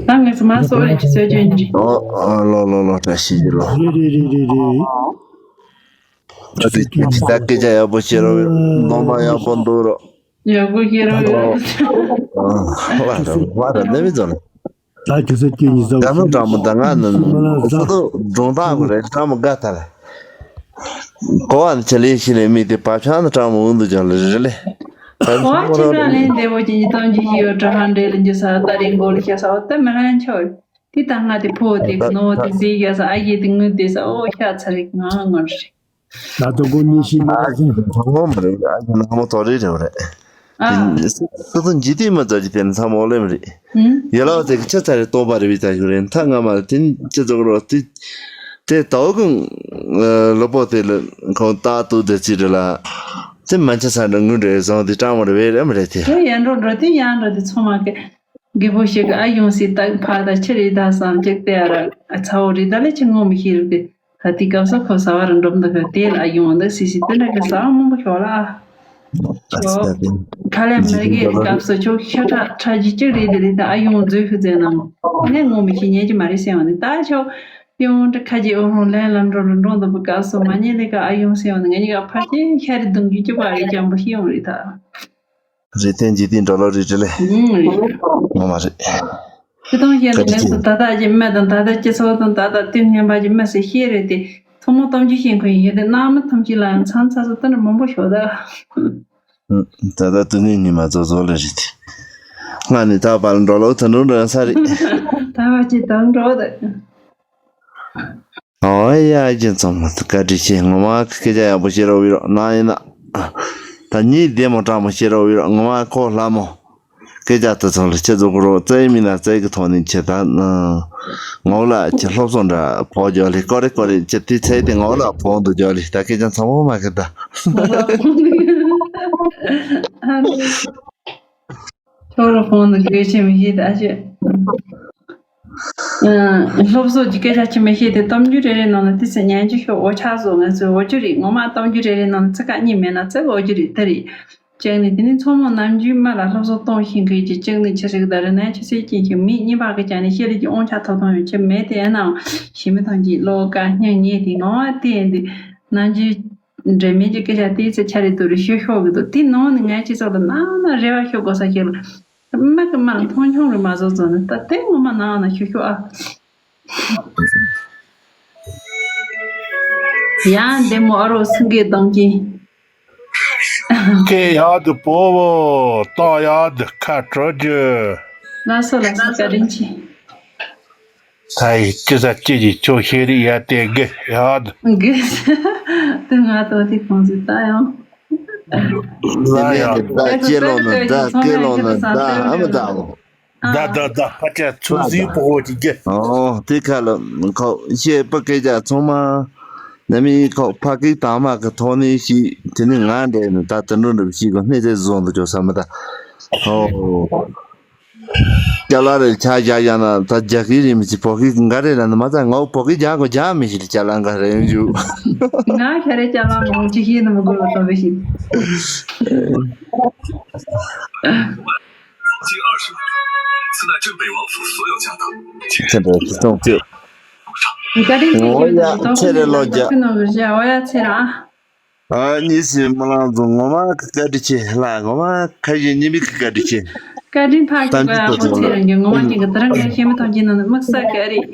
ད་ངས་མ་སོ་རེ་ཅི་ཟེར་རྒྱུ་ཡིན། ཨོ་ཨོ་ལོ་ལོ་ལོ་བཀྲ་ཤིས་བདེ་ལེགས། རེད་རེད་རེད་རེད་རེད། ད་དེ་ཅི་ད་སྐད་ཆ་ཡག་པོ་བཤད་རོགས། ནོར་མ་ཡག་པོ་འདུག་རོགས། ཡག་པོ་བཤད་རོགས། ཨ་ཨ་ལ་ར་ལ་ནེ་མི་ཛོ་ལ། ད་ཁྱོད་ཚོ་སྐྱེ་ཉིས་ཙམ་ད་ནི་ཀྲང་མོ་ད་ང་ནི་ཁོ་ཚོ་སྒྲུང་དག་པོ་རེད། ཀྲང་མོ་དགའ་ཐལ། གོ་བ་ནི་ཆ་ལེ་ཤི་ལེ་མི་དེ་བབ་ཆགས་ནི་ཀྲང་མོ་འུ་འདུ་ཅང་ལེ་རེ་ལེ། ད་ཁོ་ཆི་ཀྲང་ལེ་འདེ་བོ་ཅི་ཉི་ཏང་ཅི་ཡོད་ཀྲང་ཧང་འདྲེ་ལེ་འཇུ་ས་ད་རེ་མགོ་ལེ་ཤ་ས་བ་ད་མི་ལན་ཆོ། དེ་ད་ང་དེ་ཕོ་དེ་ནོ་དེ་ཟེ་ཡ་ས་ཨ་ཡེ་དེ་ངུ་དེ་ས་ཨོ་ཤ་ཚ་རེ་ང་ངོ་རེ། ད་དུང་གོ་ཉི་ཤི་ན་ཨ་ཅི་ཐོང་མོ་མ་རེད། ཨ་ཅི་ན་མོ་ཐོ་རེ་རེ་རེད། ཨ། སི་སི་ཏུ་ཇི་ཏི་མ་ཙ་ཅི་དེ་ན་ཚ་མོ་ལེ་མ་རེད། ཨུ། ཡ་ལ་བ་དེ་ཁྱ་ཚ་རེ་ཏོ་པ་རེ་བི་ཙ་ཞུ་རེ་ཐ་ང་མ་དེ་ཅི་ཙོག་རོ་དེ་དེ་ཏོ་གང་ལོ་པོ་དེ་ལ་ཁོང་ཏ་ཏུ་དེ་ཅི་རེ་ལ་དེ་མ་ཆ་ས་འདྲ་ངུ་འདྲ་བཟང་དེ་ཀྲང་མོ་རེ་བེ་རེ་མ་རེད་དེ། དེ་ཡ་འགྲོ་འགྲོ་དེ་ཡ་འགྲོ་དེ་ཚོ་མ་གི། རྒད་པོ་ཞིག་གིས་ཨ་ཡོང་སྲིད་ད་ཕར་ད་ཕྱིར་ཡི་ད་བསམ་ཅིག་དེ་ཨ་ར་ཨ་ཚ་བོ་རེད་ད་ལས་ཅི་ངོ་མི་ཤེས་རུ་དེ་ད་དེ་སྐབས་སུ་ཁོ་ཟ་བ་རུ་འགྲོ་འདུག་གི་དེ་ལ་ཨ་ཡོང་འདུག་སི་སི་དེ་འདྲ་གི་ཟ་བ་མང་པོ་ཤོག་ལ་ཨ་ཁ་ལས་མི་རྒས་སྐབས་སུ་ཆོག་ཤ་ཁྲག་ཁྲག་ཅིག་ཅིག་རེད་དེ་རེད་ད་ཨ་ཡོང་མཛོད་ཤུ་ཙེ་ནང་ངས་ངོ་མི་ཤེས་ཉན་གྱི་མ་རེད་ཟེར་བ་ནི་ད་ཆོག་ཡོང་འདྲ་ཁ་ཅིག་ཨོ་ཧོང་ལན་ལ་འགྲོ་རུ་འགྲོ་འདུག་པའི་སྐབས་སུ་མ་ཉན་ལས་ཀ་ཨ་ཡོང་ཟེར་བ་ནི་ང་གཉིས་ཀ་ཕར་ཅིག་ཤ་རི་དུང་རྒྱུ་གཅིག་པ་རེད་ཅང་པོ་ཤི་ཡོང་རེད་ད། རེད་དེ་འཇིག་རྟེན་འགྲོ་ལོ་རེད་རེད་ལེ། ཨུམ་རེད། ངོ་མ་རེད། ཁྱེད་དང་ཤེས་ན་ངས་སུ་ད་ལྟ་ཀྱི་སྨན་དང་ད་ལྟ་སྤྱི་ཚོགས་དང་ད་ལྟ་དུས་ངན་པ་ཀྱི་སྨན་ཟེར་ཤེས་རེད་དེ། ཐུན་མོང་གཏམ་རྒྱུད་ཤེས་མཁན་ཡིན་དེ་གནའ་མི་ཐམས་ཅད་ལ་ཡང་མཚམས་མཚམས་སུ་དེ་འདྲ་མང་པོ་ཞོག་ད། ད་ལྟ་དུས་ངན་ཉི་མ་རྫོགས་རྫོགས་ལེ་རེད་དེ། སྔ་ནས་ད་བར་འགྲོ་ལོ་ད་འགྲོ་འགྲོ་ས་རེད། ད་བར་གྱི་དང་འགྲོ་ད། ཨོ་ཡ་རྒྱུ་མཚན་མ་བཀའ་དྲིན་ཆེ། ངོ་མ་སྐད་ཆ་ཡག་པོ་བཤད་རོགས་བི་རོགས་ན་ཡིན་ན། ད་ཉིད་བདེ་མོ་དྲང་མོ་བཤད་རོགས་བི་རོགས་ངོ་མ་ཁོ་ལྷ་མོ། སྐད་ཆ་དེ་ཚོ་ལ་ཁྱེད་ཚོ་གུ་རོ་རྩ་ཡི་མིན་ན་རྩ་ཡི་གི་ཐོག་ནས་ཁྱེད་ད་ངོ་ལ་ཁྱེད་སློབ་གསོ་འདྲ་ཕོག་རྒྱུ་ལི་ཀོ་རེ་ཀོ་རེ་ཁྱེད་དེ་ཚེ་དེ་ངོ་ལ་ཕོག་འདུག་རྒྱུ་ལི་ད་སྐད་ཆ་ཚང་མ་མ་ཁེ་ད། ཁྱོད་ལ་ཕོག་འདུག་དགོས་ཆེ་མི་ཤེས་ད་ཤེས། སློབ་གསོ་གི་སྐད་ཆ་ཆེ་མི་ཤེས་དེ་གཏམ་རྒྱུད་རེ་རེ་ནང་ལ་དེ་ཚེ་ཉན་རྒྱུ་ཤོག་འོ་ཆགས་སོ་ང་ཚོས་འོ་རྒྱུ་རེད་ངོ་མ་གཏམ་རྒྱུད་རེ་རེ་ནང་ལ་ཚིག་ཁ་གཉིས་མེད་ན་ཚིག་འོ་རྒྱུ་རེད་ད་རེད། ཅེག་ནི་དེ་ནི་མཚོ་མོ་ནམ་རྒྱུན་མ་ལ་སློབ་གསོ་གཏོང་ཤེས་མཁན་གྱི་ཅེག་ནི་ཆེ་ཤེག་དང་རི་ནའི་ཆུ་སེར་ཅན་གྱི་མི་གཉིས་པ་གི་ཅང་ནི་ཤེས་རིག་གི་དབང་ཆ་ཐོབ་ཐང་ཡོད་ཆེ་མེད་དེ་ཨེ་ནའང་ཞི་མི་ཐང་གྱི་བློ་དཀར་སྙིང་ཉེ་དེ་ངོ་བ་དེ་ཡིན་དེ་ནམ་རྒྱུན་འབྲེལ་མེད་ཀྱི་སྐད་ཆ་དེའི་ཚེ་ཆ་རེ་དུ་རེ་ཤོད་ཤོག་གི་འདུག་དེ་ནང་ནི་ངའི་སྤྱི་ཚོགས་ལ་ནང་ན་རེ་བ་ཤོད་དགོས་ས་ཞིག་ལ་མ་གི་མ་ལ་མཐོང་ཆུང་རེ་མ་བཟོ་བཟོ་ནི་ད་དེ་ངོ་མ་ནང་ན་ཤོད་ཤོད་ཨ། ཡང་འདི་མོ་ཨ་རོ་སེང་གེ་གདོང་གི་སྐད་ཡག་དུ་པོ་བོ་ཏོག་ཡག་དུ་ཁ་དྲོ་རྒྱུ། ལགས་སོ་ལགས་སོ་བཀའ་དྲིན་ཆེ། ད་ཡི་ཅི་ས་ཅི་ཡི་ཅོ་ཤེས་རི་ཡ་དེ་དགེ་ཡག་དུ། དགེ་དེ་ང་ཏོ་དེ་གོང་ཟི་ད་ཡང་། ལ་ཡ། ད་ཅེ་ལོ་ནི་ད་སྐེ་ལོ་ནི་ད་ཨ་མི་ད་ཨོ། ད་ད་ད་ཕ་ཅག་ཚོ་ཟིག་པོ་ཧོ་ཅི་རྒྱ། ཨོ་དེ་ཁ་ལ་ཁོ་ཤེས་པ་སྐད་ཆ་ཚང་མ་ན་མི་ཁོ་ཕ་སྐད་དང་མ་གི་ཐོག་ནས་ཤི་དེ་ནི་ང་འདྲེ་ནི་ད་དུ་འགྲོ་འགྲུབ་ཤི་གོ་སྣེ་ཚེ་བཟོ་འདུ་ཅོ་ས་མི་ད། ཨོ། ཅ་ལག་རེ་ཆ་བཞག་བཞག་ན་ད་རྒྱ་སྐད་རེད་མི་ཚེ་བོད་སྐད་འགའ་རེ་ལ་ནི་མ་ཚ་ང་བོད་སྐད་རྒྱག་གོ་རྒྱག་མི་ཤི་ཅ་ལག་འགའ་རེ་ཡོང་རྒྱུ། ང་ཤ་རེ་ཅ་ལག་མང་ཅི་ཤི་ནི་མི་དགོས་ལ་ཐོབ་པའི་ཤི། 近二十年，此乃镇北王府所有家当。今日 ཚེ་འདྲ་ཚེ་སྟོང་ཚེ། བཀའ་དྲིན་ཆེ་ཞུ་དང་ཚོགས་ཁུར་ནང་ལ་བཞག་འོ་ཡ་ཚེ་ར། ཨ་ནི་སི་མ་ལང་ཚོ་ངོ་མ་བཀའ་དྲིན་ཆེ་ལ་ངོ་མ་ཁ་ཞེ་གཉིས་མི་བཀའ་དྲིན་ཆེ། བཀའ་དྲིན་ཕ་གི་ག་ཡ་ཧོ་ཚེ་རང་གི་ངོ་མ་ཅན་གི་ད་རང་གི་ཤེས་མི་ཐོང་གི་ནང་དམིགས་བསལ་ག་རེད།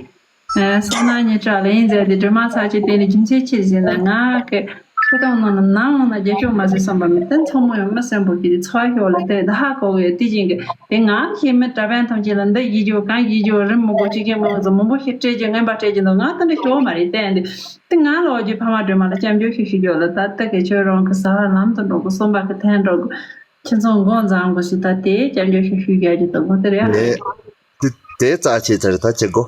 སོ་ན་ཉེ་དྲག་ལ་ཡིན་ཟེར་ཏེ་སྒྲོལ་མ་ཚ་ཆེ་བསྟན་ནས་རྒྱུ་མཚན་ཆེ་ཟེར་ན་ང་གི་ཁོ་དང་ནང་ན་ནང་ན་རྒྱལ་ཕྱོགས་མ་ཟེར་བསམ་པ་མི་བསྟན་ཚང་མ་ཡང་མི་སེམས་པོ་གི་རི་ཚ་ཞོག་ལ་བལྟས་ད་ཧ་གོ་གི་དེ་བཞིན་གི་དེ་ང་ཤེས་མི་གྲྭ་པན་ཐམས་ཅད་ལ་འདི་ཡིད་འཇོག་གང་ཡིད་འཇོག་རིན་མི་གོ་ཅི་ཁྱེད་མང་ཚོ་མང་པོ་ཞིག་སྤྲད་རྒྱུ་ངན་པ་སྤྲད་རྒྱུ་འདུག་ང་ད་འདི་ཞོག་མ་རེད་བལྟས་འདི་དེ་ང་ལོ་རྒྱུས་ཕ་མ་སྒྲོལ་མ་ལ་སྐྱབས་འཇུག་ཞུ་ཞུ་རྒྱུ་ལ་ད་ལྟ་གི་ཆོས་རང་གི་ས་ལམ་དུ་འགྲོ་གི་གསུམ་པ་གི་ཐན་འགྲོ་གི་ཁྱེད་ཚོ་མགོ་འཛིན་དགོས་སུ་ད་དེ་སྐྱབས་འཇུག་ཞུ་ཞུ་རྒྱུ་ཡ་གི་ད་གོ་དེ་རེད་ཡ། དེ་དེ་རྩ་ཆེ་ཚར་ད་ཆེ་གོ།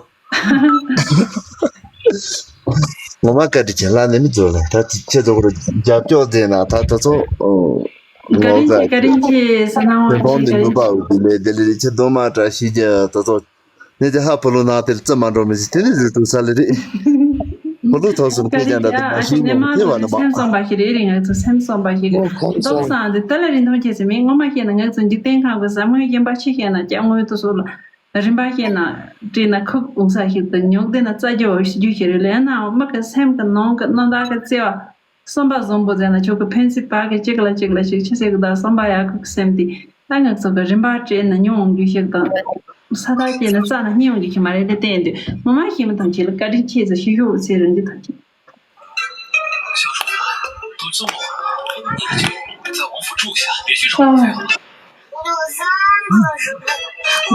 ངོ་མ་བཀའ་དྲིན་ཆེ་ལ་ནི་མི་འཛོལ་ལ་ད་ཁྱེད་ཚོ་གོ་རྒྱབ་སྐྱོར་མཛད་ན་ད་ད་ཚོ་ངོ་བཀའ་དྲིན་ཆེ་བཀའ་དྲིན་ཆེ་ཟེར་ན་དེ་འོང་ཆེ་བོ་ནི་བཀའ་མི་དྲིན་པའོ་དེ་ལས་དེ་ལས་ཁྱེད་རྡོ་མ་བཀྲ་ཤིས་རྒྱ་ད་ཚོ་ནི་དེ་ཧ་ཕུ་ལུ་ན་དེར་རྩི་མ་འགྲོ་མི་ཟིན་དེ་ནི་རེད་དུ་ས་ལེ་རེད། ཕུ་ལུ་ཐོག་སུ་བཀའ་ཁྱེད་ཀྱང་དྲིན་ད་ཆེ་དེ་མ་ཨ་ཤི་ནས་མ་མ་ཁྱེད་བ་ནི་མ་སེམས་བསམ་པ་ཞིག་རེད་རེད་ང་ཚོ་སེམས་བསམ་པ་ཞིག་རེད་རྡོག་སང་དེ་ད་ལ་རིན་ཐང་ཆེ་ཟེར་མིན་ངོ་མ་ཤེས་ན་ང་ཚོ་འཇིག་རྟེན་ཁམས་ཀྱི་ཟབ་མོའི་ཡིན་པ་ཆེ་ཤེས་ན་ཀྱང་དངོས་དུ་སོགས་ལ། རིམ་པ་བཤད་ན་བྲིས་ན་ཁུག་འོང་ས་ཞིག་ཏུ་ཉོག་བསྡད་ན་རྩ་རྒྱ་བ་ཞིག་རྒྱུ་ཞིག་རེད་ལས་ན་མི་གི་སེམས་ཀྱི་ནང་གི་རྣམ་དག་གི་བརྩེ་བ་གསུམ་པ་བཟང་པོ་མཛད་ན་ཆོག་གི་ཕན་ཚུན་བར་གི་གཅིག་ལ་གཅིག་ལ་ཞིག་ཆི་ཟེར་གི་ད་གསུམ་པ་ཡག་གི་སེམས་དེ་ད་ང་ཚོ་གི་རིམ་པ་བྲིས་ན་ཉུང་འོང་རྒྱུ་ཞིག་དང་ས་ཐག་བཅད་ན་རྩ་ན་སྙིང་འོང་རྒྱུ་ཞིག་མ་རེད་དེ་བསྟན་དུས་ངོ་མ་ཤེས་མི་ཐམས་ཅད་ལ་བཀའ་དྲིན་ཆེ་ཟེར་ཞུ་ཞུ་ཟེར་རིན་གྱི་ཐམས་ཅད། 都这么晚了，你们就在王府住下，别去惹祸了。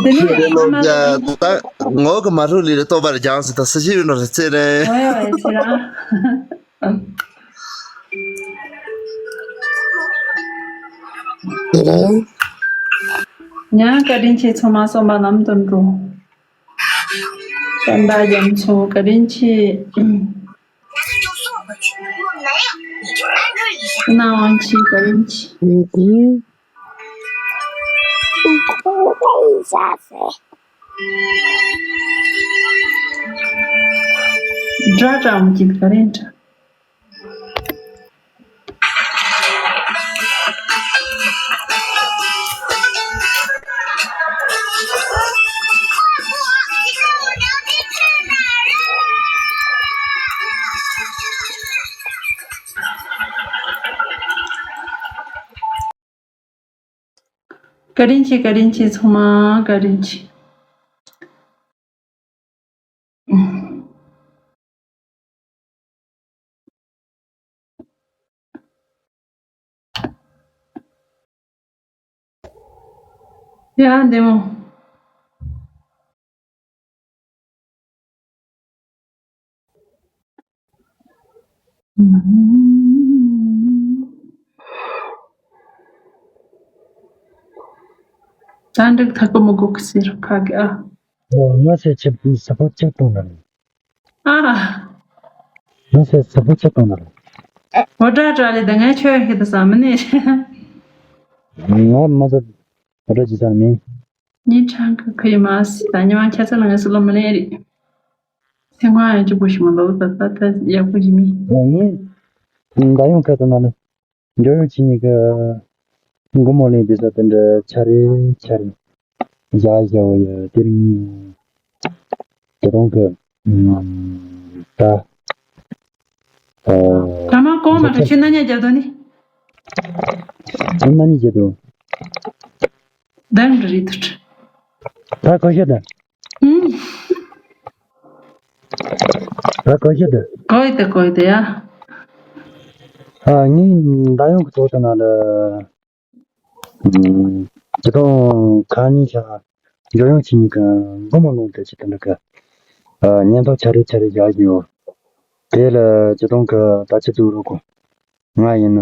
འདི་ནི་ཨ་མ་ལགས་ད་ངོ་གི་མ་རུ་ལི་རེ་ལྟོ་བར་རྒྱང་སི་ད་སི་ཤི་ཡོད་ནོ་རེ་ཚེ་རེ། ཨོ་ཡ་ཨོ་ཡ་ཚེ་ར། ཚེ་ར། ཉ་བཀའ་དྲིན་ཆེ་ཚང་མ་སོམ་པ་ལམ་དུ་འགྲོ། ད་ད་རྒྱ་མཚོ་བཀའ་དྲིན་ཆེ། 那就送回去，我没有，你就安置一下。 སྣང་བ་མཆིས་བཀའ་དྲིན་ཆེ། སྒྲ་གྲགས་མ་གྱིས་བཀའ་དྲིན་ཆེ། བཀའ་དྲིན་ཆེ་བཀའ་དྲིན་ཆེ་ཚང་མ་བཀའ་དྲིན་ཆེ། ཡ་བདེ་མོ། ད་འགྲིག་ཐག་གི་མི་དགོས་གི་ཟེར་ཁ་གི་ཨ། ཨོ་ང་ཚོས་ཆེད་དུ་ས་ཕོ་ཆེད་གཏོང་ན་རེད། ཨ། ང་ཚོས་ས་ཕོ་ཆེད་གཏོང་ན་རེད། འོ་དྲ་དྲ་ལེ་ད་ངས་ཁྱོད་ཡང་ཤེས་ད་ས་མི་ནས། ང་མ་ཚོ་འོ་དྲ་ཅི་ཚར་མིན། ཉིན་གྲངས་ཀྱི་ཁུ་ཡི་མ་སི་ད་ཉི་མ་ཁྱད་ཚད་ལ་ངས་སུ་ལོ་མི་ལེན་རེད། སེམས་ཁོང་ཡང་སྐྱིད་པོ་ཞིག་མ་འདུག་ད་ད་ད་ཡག་པོ་ཞིག་མིན། ངས་ད་ཡོང་ཁ་ད་ན་ལེ། འབྱོར་ཡོང་ཕྱི་ཉིན་གི་མགོ་མོ་ལེན་དེ་ས་དེ་འདྲ་ཆ་རེ་ཆ་རེ་བཞག་བཞག་བ་ཡ་དེ་རིང་དེ་རང་གི་ད་ཨ་ད་མ་གོང་མ་ཁྲ་ཆུ་ན་ཉ་རྒྱབ་དོ་ནི། ཆུ་ན་ཉ་རྒྱབ་དོ། དང་རི་དུ་ད་གོ་ཤ་ད། ཨུམ། ད་གོ་ཤ་ད། གོ་ཡི་ད་གོ་ཡི་ད་ཡ། ཨ་ངས་ད་ཡོང་གི་ཐོག་ད་ན་ལ། ཨུམ། ཇི་ལྟར་ཁ་ཉིན་ཤ་འཇོ་ཡོང་ཕྱི་ཉིན་གི་མགོ་མ་ལོང་དེ་ཅི་ད་འདྲ་གི། ཨ་ཉན་ཐོག་ཆ་རེ་ཆ་རེ་བཞག་གི་ཡོད། དེ་ལ་ཇི་ལྟར་གི་ད་ཆི་ཚུགས་རུ་གོ། ང་ཡིན་ན།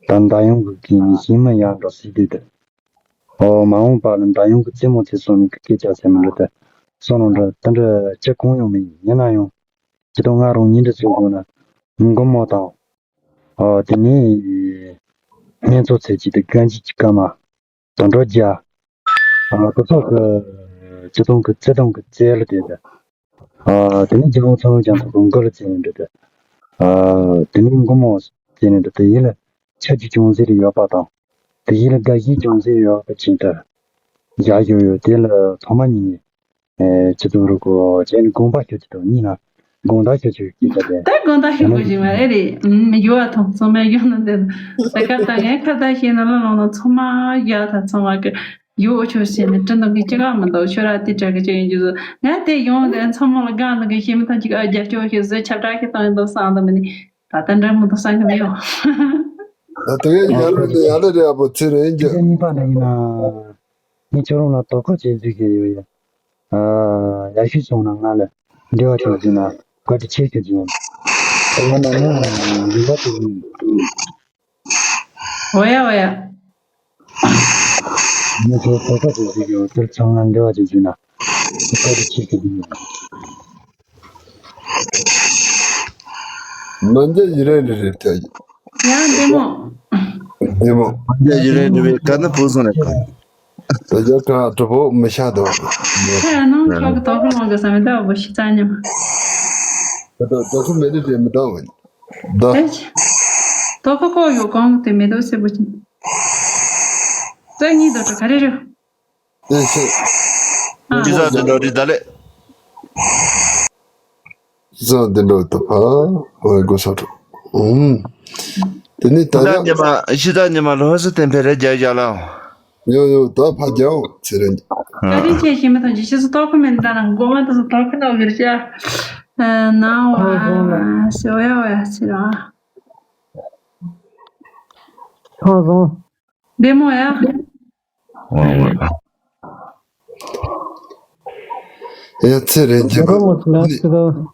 ད་མདའ་ཡོང་གི་གི་ཉི་ཤིང་མི་ཡག་འགྲོ་སྲིད་དུས་དེ། ཨོ་མ་འོངས་པ་ལ་མདའ་ཡོང་གི་རྩེད་མོ་རྩེ་སོང་ནས་གི་སྐད་ཆ་ཟེར་མི་འདྲ་དེ། སོང་ནོ་འདྲ་དེ་འདྲ་ཅི་གང་ཡོང་མི་ཡིན་ན་ཡང་། ཇི་ལྟར་ང་རང་ཉིན་འདྲ་ཚོད་དགོས་ན། མགོ་མོ་དང་། ཨོ་དེ་ནས། སྨན་ཚོགས་ཚེ་གཅིག་དང་གན་གཅིག་གི་སྐར་མ། དང་འགྲོ་རྒྱ། ཨ་དེ་ཚོ་གི་སྤྱི་དོན་གི་བརྩེ་དུང་གི་རྩལ་དེ་དང་། ཨ་དེ་ནས་རྒྱལ་ཡོངས་ཚོང་ལས་རྒྱང་ཐག་གི་མགོ་ལ་བརྩེ་ཡོད་འདྲ་དེ། ཨ་དེ་ནས་མགོ་མོ་བརྩེ་ཡོད་འདྲ་དེ་ཡིད་ལ་ཆ་རྒྱུས་ཅུང་ཟད་རེ་ཡོད་པ་དང་། དེ་ཡིད་ལ་དགའ་ཞེན་ཅུང་ཟད་ཡོད་པ་ཅིག་ད་བཞག་ཡོད་ཡོད། དེ་ལ་ཐོག་མ་ཉིད་ནས་ཨེ་སྤྱི་དོན་རུ་གོ་བྱས་ནས་དགོངས་པ་ཞུ་ཆེད་དུ་གཉིས་ན། དགོངས་དག་ཞུ་ཆོག་གི་ད་དེ། ད་དགོངས་དག་ཞུ་དགོས་ཀྱི་མ་རེད་རེད། ཨུམ་ཡོད་པ་ཐོང་ཚང་མས་ཡོང་ན་འདི་ད་ཁ་ད་ངས་ཁ་ད་ཤེས་ན་ལ་ལོང་ན་ཚང་མ་ཡག་ད་ཚང་མ་གི་ཡོད་ཆོག་ཟེར་ནས་དྲི་འདོགས་གི་ཅི་ག་མི་འདུག་ཤོ་ར་དེ་དྲག་གི་ཅི་ཡིན་རྒྱུ་ཟོ་ང་དེ་ཡོང་དེ་ཚང་མ་ལ་གང་འདུག་གི་ཤེས་མི་ཐང་ཅིག་ཨ་རྒྱབ་སྐྱོར་ཞིག་བཟོས་ཁྱབ་བསྒྲགས་ཤིག་བཏང་ཡིན་འདུག་བསམ་འདུག་མི་ནི་ད་ལྟ་འདྲ་མི་འདུག་བསམ་གི་མི་ཡོང་། ད་དེ་ཡང་ཡར་ལ་ནི་ཡར་ལ་རེད་ཨ་པོ་ཚེ་རིང་རྒྱ། གཉིས་པ་ནི་ཡིན་ན། ངས་ཁྱོད་རང་ལ་དོ་ཁུར་བྱེད་རྒྱུ་ཞིག་ཡོད་ཡ། ཨ་ཡག་ཤོས་བྱུང་ན་ང་ལ་འབྲེལ་བ་བྱུང་རྒྱུ་ན་བཀའ་དྲིན་ཆེ་ཞུ་རྒྱུ་ཡིན། ང་ན་ནི་ཡིན་པ་དེ་ཡིན། འོ་ཡ་འོ་ཡ། ངས་ཁྱོད་དོ་ཁུར་བྱེད་རྒྱུ་ཡོད་དེར་ཚང་ང་འབྲེལ་བ་བྱེད་རྒྱུ་ན་བཀའ་དྲིན་ཆེ་ཞུ་རྒྱུ་ཡིན། མ་འཇའ་ཡི་རེ་རེ་རེ་ཐལ། ཡང་བདེ་མོ། བདེ་མོ། མ་འཇའ་ཡི་རེ་རེ་བའི་ཀ་ནི་བུ་སོང་ནས་གང་། ད་རྒྱ་ག་གྲུ་བོ་མི་ཤ་དོ། ཁྱེད་ནང་ཁྱོད་ཀྱི་དོ་ཁུར་ལོང་གི་ས་མི་ད་བུ་ཤི་ཙང་ཉམས། ད་ད་དོ་ཁུར་མེད་ནི་དེ་མི་ད་འོ། ད། ཨེ་ཅི། དོ་ཁུར་ཁོ་ཡོད་གང་དེ་མེད་དོ་སེ་བུ་ཅི། ད་གཉིས་དོ་གྲུ་ག་རེ་རེད། ཨེ་ཤེས། ཨ། ཅི་ཟ་དེ་འདྲ་རེད་ད་ལེ། ཅི་ཟ་དེ་འདྲ་ད་ཕ་ཨོ་གོ་ས་འགྲོ། ཨུམ། དེ་ནི་ད་ད་ཡ། ཉི་མ་ཤི་ད་ཉི་མ་ལོ་ཧ་སི་བསྟན་འཕེལ་རེ་རྒྱ་རྒྱ་ལ། ཡོ་ཡོ་ད་ཕ་རྒྱའོ་ཚེ་རིང་། ད་རིང་ཁྱེད་ཤེས་མི་ཐོན་ཅི་ཤེས་སུ་ཏོག་ཁུ་མེད་ད་ན་མགོ་མ་ད་སུ་ཏོག་ཁུ་ནོ་གིར་ཅ། ན་བ་སི་ཨོ་ཡ་ཨོ་ཡ་སི་ར། ཐང་སོང་། བདེ་མོ་ཡ། ཡ་ཚེ་རིང་རྒྱ་གོ་མོ་ཚོ་ལ་ཚེ་རིང་།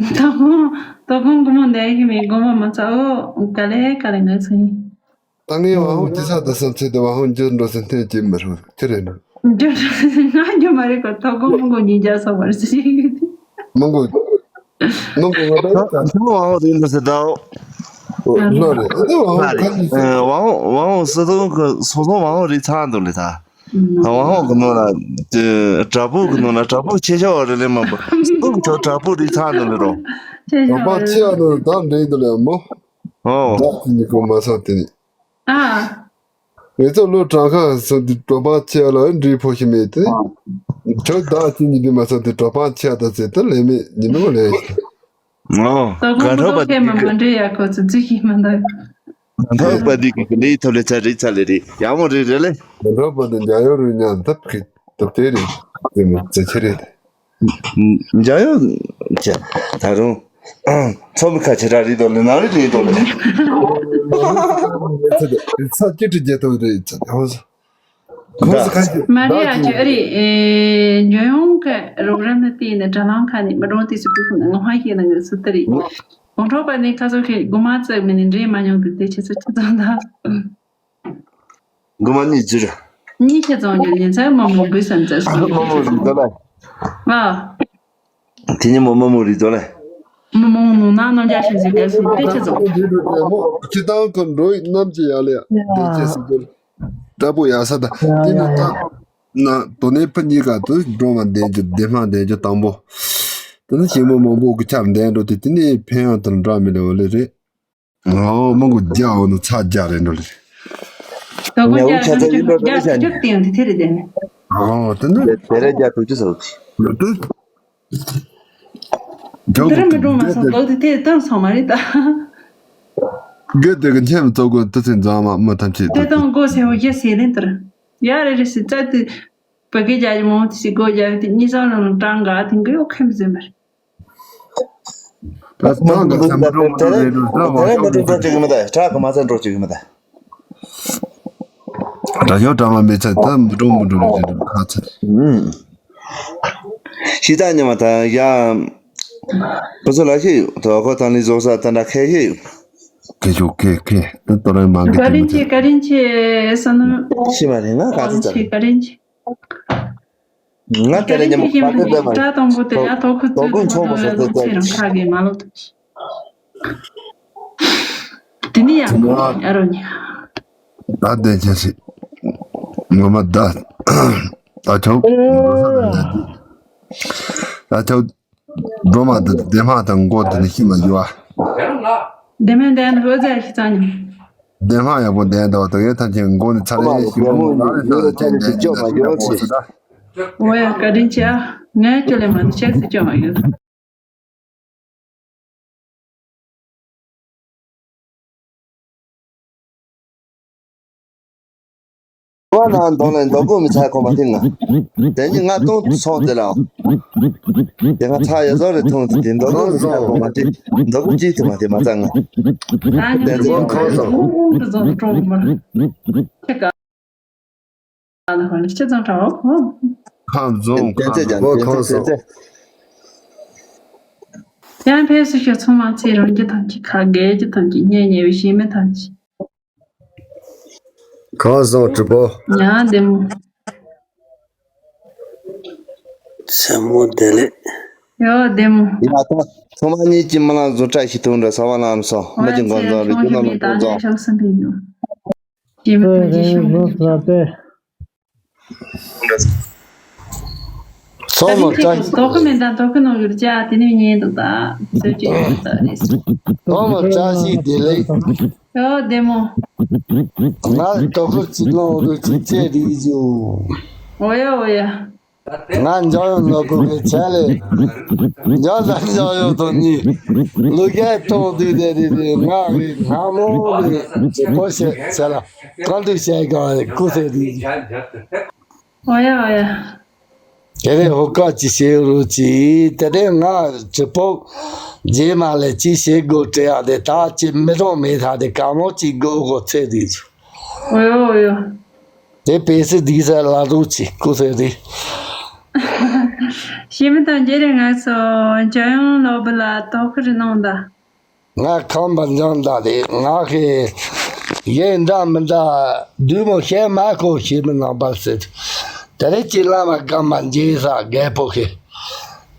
ད་གོང་ད་གོང་གོ་མོ་འདས་ཀྱི་མེད་གོ་མོ་མ་ཚ་འོ་ག་ལེ་ག་ལེ་ང་ཚོ་ཡིན། ད་ངས་བ་ཧོང་ཅི་ས་ད་སམ་ཚེ་ད་བ་ཧོང་འགྱུར་འགྲོ་སེམས་ཐེངས་ཅི་མི་རུང་ཅི་རེད་ན། འགྱུར་ང་འགྱུར་མ་རེད་གོ་ད་གོང་མོ་གོ་ཉིན་རྒྱ་ས་བར་སི་མང་གོ། མང་གོ་ང་ད་ད། ད་ང་བ་ཧོང་རིག་འགྲོ་སེ་ད་འོ། ལོ་རེད་ཨ་ད་བ་ཧོང་ཁ་ཅི་ས། བ་ཧོང་བ་ཧོང་སི་ཐོང་གི་སོ་སོ་བ་ཧོང་རིག་ཚང་འདུག་ལེ་ད། ཝང་ཧོ་གི་ནང་ལ་དེ་བྲག་ཕུག་གི་ནང་ལ་བྲག་ཕུག་ཆེ་ཤོས་རེ་ལེ་མ་པ་སུ་གི་ཆོ་བྲག་ཕུག་རི་ཚང་དུ་ལེ་རོ། ཆེ་ཤོས་བྲག་ཕུག་ཆེ་ཡ་ནང་ད་འདྲེ་དུ་ལེ་མོ། ཨོ། བདག་གི་ཉི་གོ་མ་སང་དེ་ནི། ཨ། ངེད་ཚོ་ལོ་གྲངས་ཁ་སོང་དུས་གྲོ་པ་ཆེ་ཡ་ལ་འདྲེ་ཕོ་ཞིག་མེད་དེ། ཁྱོད་བདག་གི་ཉི་དུ་མ་སང་དུས་གྲོ་པ་ཆེ་ཡ་ད་ཚེ་ད་ལེ་མེད་ཉི་མ་ལེ། ཨོ། དོ་དགོང་ག་ཐོག་པ་དེ་གི་མ་འདྲེ་ཡ་ཁོ་ཚོ་རྫི་ཞིག་མ་འདུག་ག་ཐོག་པ་དེ་གི་ལེ་ཐོ་ལེ་ཚ་རི་ཚ་ལེ་རི་ཡ་མོ་རི་རེ་ལེ། ང་འགྲོ་བ་དང་འཇའ་ཡོད་རུ་ཉག་འདབ་ཀྱི་འདབ་དེ་རེད། དེ་མོ་ཙེ་ཆེ་རེད། འཇའ་ཡོད་ཅེ་ད་རུང་ཚོམ་ཁ་ཆེ་ར་རེད་དོ་ལེ་ནང་རེད་རེད་དོ་ལེ། ས་ཅི་ཏི་རྒྱལ་དོ་རེད་ཚ་ཡང་ས་ཁོ་ས་ཁ་ཅི་མ་རེད་ཨ་ཅེ་ཨ་རེད། ཨེ་ཇོ་ཡོང་གི་རོགས་རམ་ནི་དེ་ནི་དྲ་ལམ་ཁ་ནས་མི་གྲོང་དེ་སུ་ཀུ་ཁུ་ནི་ངོ་ཧ་ཤེས་ན་ངི་སུ་དི་རེད། གོང་འཕྲོག་པ་ནི་ཁ་སོ་ཁེ་དགོ་མ་ཙེ་མི་ནི་འདྲེ་མ་མྱོང་དུ་དེ་ཆེ་ཚོ་ཆེ་ཚོ་ད། མགོ་མ་གཉིས་བརྗེ་ར། གཉིས་ཆ་ཚང་གི་ལན་ཚ་མ་མོ་བུ་སམ་ཚ་སོང་། མ་མོ་རི་དོ་ལ། ཨ། དེ་ནི་མོ་མ་མོ་རི་དོ་ལ། མ་མོ་ནུ་ན་ནམ་རྒྱ་ཤན་ཟིག་ག་སུ་དེ་ཆ་ཚང་། ཁྱི་དང་ཁོ་འགྲོ་ཡི་ནམ་ཅི་ཡ་ལེ་ཡ། འདོད་ཅེས་སུ་འགྱུར། དྲག་པོ་ཡ་ས་ད། དེ་ནི་ད། ན་དོ་ནས་ཕ་གཉིས་ཀ་དུ་འགྲོ་མ་འདན་རྒྱུ་བདེ་མ་འདན་རྒྱུ་དང་པོ། དེ་ནི་ཞིང་པོ་མང་པོ་གི་ཆར་འདན་འགྲོ་དེ་དེ་ནི་ཕན་ཡང་དུ་འདྲ་མི་ལེ་བ་ལེ་རེད། ཨོ་མང་པོ་རྒྱ་འོ་ནི་ཚ་རྒྱ་རེད་འགྲོ་ལེ། ད་གོ་ཉ་རྒྱ་ཆ་ཚ་ཡིན་པ་རྒྱ་རེད་ཤ་ཉ། ཁྱབ་སྟེང་དེ་དེ་རེད་དེ་ནི། ཨོ་དེ་ནི། དེ་རེད་རྒྱ་ཐུག་ཅི་ཟེར་བ་དེ། ལོ་དུ། རྒྱ་དེ་ར་མི་འགྲོ་མ་སོང་ལོ་དེ་དེ་བཏང་སོང་མ་རེད་ད། རྒྱ་དེ་གི་མཆན་མི་ཚོགས་གོ་དུ་ཚིག་འཛམ་མ་མི་ཐམས་ཅད་དེ་དུ། དང་གོ་ཟེར་བ་རྒྱ་ཟེར་ལེན་དུ་ར། ཡ་རེ་རེ་སི་ཙ་དེ། བ་གི་རྒྱ་ཡི་མོ་དེ་སི་གོ་རྒྱ་དེ་གཉིས་ཚང་རང་གྲངས་ག་དེང་གི་ཡོ་ཁེམ་ཟེར་མ་རེད། ད་ཐང་ག་ཚན་པ་འགྲོ་མ་འགྲོ་རེད་འགྲོ་ད་མ་ཐང་འགྲོ་འགྲོ་ཅིག་མི་ད་ཁྲག་གི་མ་ཚན་འགྲོ་ཅིག་མི་ད། ད་ཡོ་གྲངས་མ་མི་ཚན་ད་མི་འགྲོ་མི་འགྲོ་རེད་འགྲོ་ཁ་ཚན། ཤི་ད་ཉི་མ་ད་ཡ། བུ་ཚོ་ལ་ཤི་ཡོད་དོ་ཁོ་ཐང་ནི་བཟོ་ས་ད་འདྲ་ཁེ་ཤི་ཡོད། ཁེ་ཤོ་ཁེ་ཁེ་ད་དོ་རེ་མ་གི་ཀ་རིན་ཆེ་ཀ་རིན་ཆེ་ས་ནུ། ཤི་མ་རེད་ང་ག་ཚོད་ཙམ། ཀ་རིན་ཆེ། ང་དེ་རིང་ཉིན་མོ་ག་ཚོད་བསྡད་མ་ཡིན། སྒྲ་དང་པོ་དེ་ཡང་ཐོག་ཁུ་ཚོད་དོ་དགོན་ཆུང་མ་སོགས་དེ་ཚོད་ཅི་རང་ཁ་གི་མ་ལོག་ཏུ། དེ་ནི་ཡང་ཨ་རོ་ཉི། ད་བསྡད་ཅན་ཞིག་ངོ་མ་ད་ད་ཆོག་ད་ཆོག་སྒྲོལ་མ་དེ་བདེ་མ་དང་མགོ་དེ་ནི་ཤི་མ་འགྱུར་བ། བདེ་མ་བདེ་ན་ཧོ་ཙ་ཞིག་ཙང་ཉི། བདེ་མ་ཡག་པོ་བདེ་འདུག་ད་གའི་ཐམས་ཅད་མགོ་ནི་ཚ་རེ་ཞིག་མོ་ལ་རེ་ད་ཅན་དེ་ཅོ་མ་ཡོང་ཆེ། འོ་ཡ་བཀའ་དྲིན་ཆེ་ཨ། ངས་ཁྱོད་ལས་མ་ནི་ཆེ་སི་ཅོ་མ་ཡོད། ང་ནང་དོང་ལ་འདོག་གོ་མི་ཚ་གོ་མ་ཐེ་ང་། དེ་ནི་ང་ཏོང་སོང་དེ་ལ། དེ་ང་ཚ་ཡ་ཟོ་རེ་ཐོང་དེ་འདོག་གོ་མི་ཚ་གོ་མ་ཐེ། འདོག་གོ་ཅི་ཐེ་མ་ཐེ་མ་ཚ་ང་། དེ་ཚེ་ཁོང་སོང་། ཁམས་རྫོང་ཁམས་རྫོང་། ཡང་ཕེབས་བསུ་ཞུ་ཚང་མ་ཚེ་རིང་རྒྱུ་ཐམས་ཅད་ཁ་རྒས་རྒྱུ་ཐམས་ཅད་ཉལ་ཉལ་བའི་ཞེ་མི་ཐམས་ཅད། ཁམས་བཟང་གྲུབ་པོ། ཡང་བདེ་མོ། སེམས་མོ་བདེ་ལེགས། ཡོ་བདེ་མོ། ཡ་ད་ཚང་མ་གཉིས་ཀྱི་མི་ལ་བཟོ་གྲྭ་ཞིག་ཐོན་འདྲ་ས་བ་ལམ་སོ་མི་ཀྱི་འགོ་འཛོམས་རེ་རྒྱུ་ནོར་ལ་འགོ་འཛོམས། ཚོགས་མི་བཀྲ་ཤིས། དོ་ཁུ་མེ་ད་དོ་ཁུ་ནང་གི་ཅ་དེ་ནས་ཉན་འདུག་ད་ཚོད་ཅིག་ཡོད་ད་རེད། དོ་མི་བཀྲ་ཤིས་བདེ་ལེགས། ཡོ་བདེ་མོ། ང་དོ་ཁུ་གཅིག་ལོང་རུ་གཅིག་ཚེ་རིག་ཞུ། འོ་ཡ་འོ་ཡ། ང་འཇམ་དབྱངས་ནོར་བུ་གི་ཆ་ལས། འཇམ་དང་འཇམ་དབྱངས་དང་གཉིས། ལུ་གའི་གཏོང་དུས་དེ་རེད་དེ་ང་གི་སྔ་མོ་ནས་ཅི་པོ་བཤད་བྱས་ལ་གང་དུ་བཤད་གང་རེད་སྐུ་ཚེ་རིང་། འོ་ཡ་འོ་ཡ། དེ་ནས་ཧུ་ཀ་ཅི་བྱེད་རུ་ཅི་དེ་ནས་ང་ཅི་པོ་རྗེས་མ་ལས་ཅི་བྱེད་དགོས་དྲི་ཡག་དེ་ད་ཅི་མི་རུང་མེད་ཐག་དེ་གང་མོ་ཅི་དགོས་དགོས་ཚེ་རིང་། འོ་ཡོ་འོ་ཡོ། དེ་པེ་སི་དིག་ས་ལ་རུ་ཅི་སྐུ་ཚེ་རིང་། ཞེ་མི་དང་རྗེ་རེ་ང་ཚོ་འཇམ་དབྱངས་ནོར་བུ་ལ་དོ་ཁུར་གནང་ད། ང་ཁམས་པ་འཇང་ད་རེད་ང་ཁེ། ཡེ་འདྲ་མི་འདྲ་བདུད་མོ་ཤེས་མ་ཁོ་ཤེས་མི་ནང་པ་ཟེར། དེ་རེ་ཅི་བླ་མ་སྒམ་པ་འཇེ་ས་རྒད་པོ་ཁེ།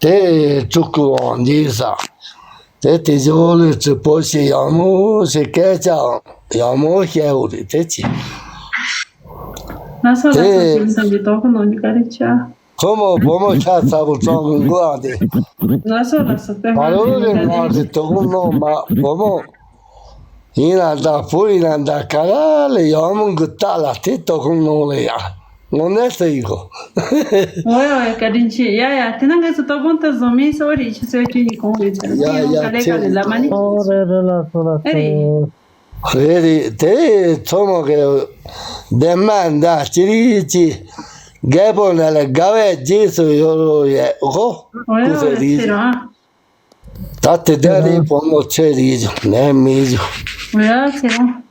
དེ་ཕྲུ་གུ་འཇེ་ས། དེ་དེ་ཇོ་ལི་ཙི་པོ་ཤེ་ཡང་མོ་ཤེ་སྐད་ཆ་ཡང་མོ་ཤེ་འུ་རེད་དེ་ཅི། ང་ཚོ་ལ་དེ་ཚོ་ཞིམ་ཚང་གི་དོ་ཁུར་གནང་རྒྱུ་ག་རེ་ཆ། ཁོ་མོ་བུ་མོ་ཤ་ཚ་པོ་ཙོང་གི་མགོ་ཨ་དེ། ང་ཚོ་ལ་སོགས་པའི་ང་ཚོ་ལ་ང་ཚོ་དོ་དགོང་ནོ་མ་བུ་མོ། ཡིན་ན་ད་བུ་ཡིན་ན་ད་ག་ར་ལས་ཡང་མོ་གི་རྟ་ལ་དེ་དོ་དགོང་ནོ་ལ་ཡ། ངོ་ནས་ཟེར་ཡི་གོ། འོ་ཡ་འོ་ཡ་བཀའ་དྲིན་ཆེ་ཡ་ཡ་དེ་ན་ངས་སུ་དོ་དགོང་ད་བཟོ་མིན་སོ་རེ་ཆུ་ཚོད་བཅུ་ཡི་གོང་རེ་ཚར་ཡ་ཡ་ག་ལས་ག་ལས་ལ་མ་ནི། ཨོ་རེ་རེ་ལ་སོ་ལ་ཨེ་རེད། སོ། རེད་རེད་དེ་མཚོ་མོ་གི་འདན་མ་འདའ་ཅི་རིགས་ཅི་རྒད་པོ་འདྲ་ལ་དགའ་བའི་རྗེས་སུ་ཡོད་རོ་ཡ་ཧོ། ཨོ་ཡ་ཀུ་ཟེ་ཨོ་ཡ་རིགས་ཟེར་རོ། ད་དེ་འདྲ་རེད་བུ་མོ་ཚེ་རིགས་ནས་མི་ཡོད། ཨོ་ཡ་ཟེར་རོ།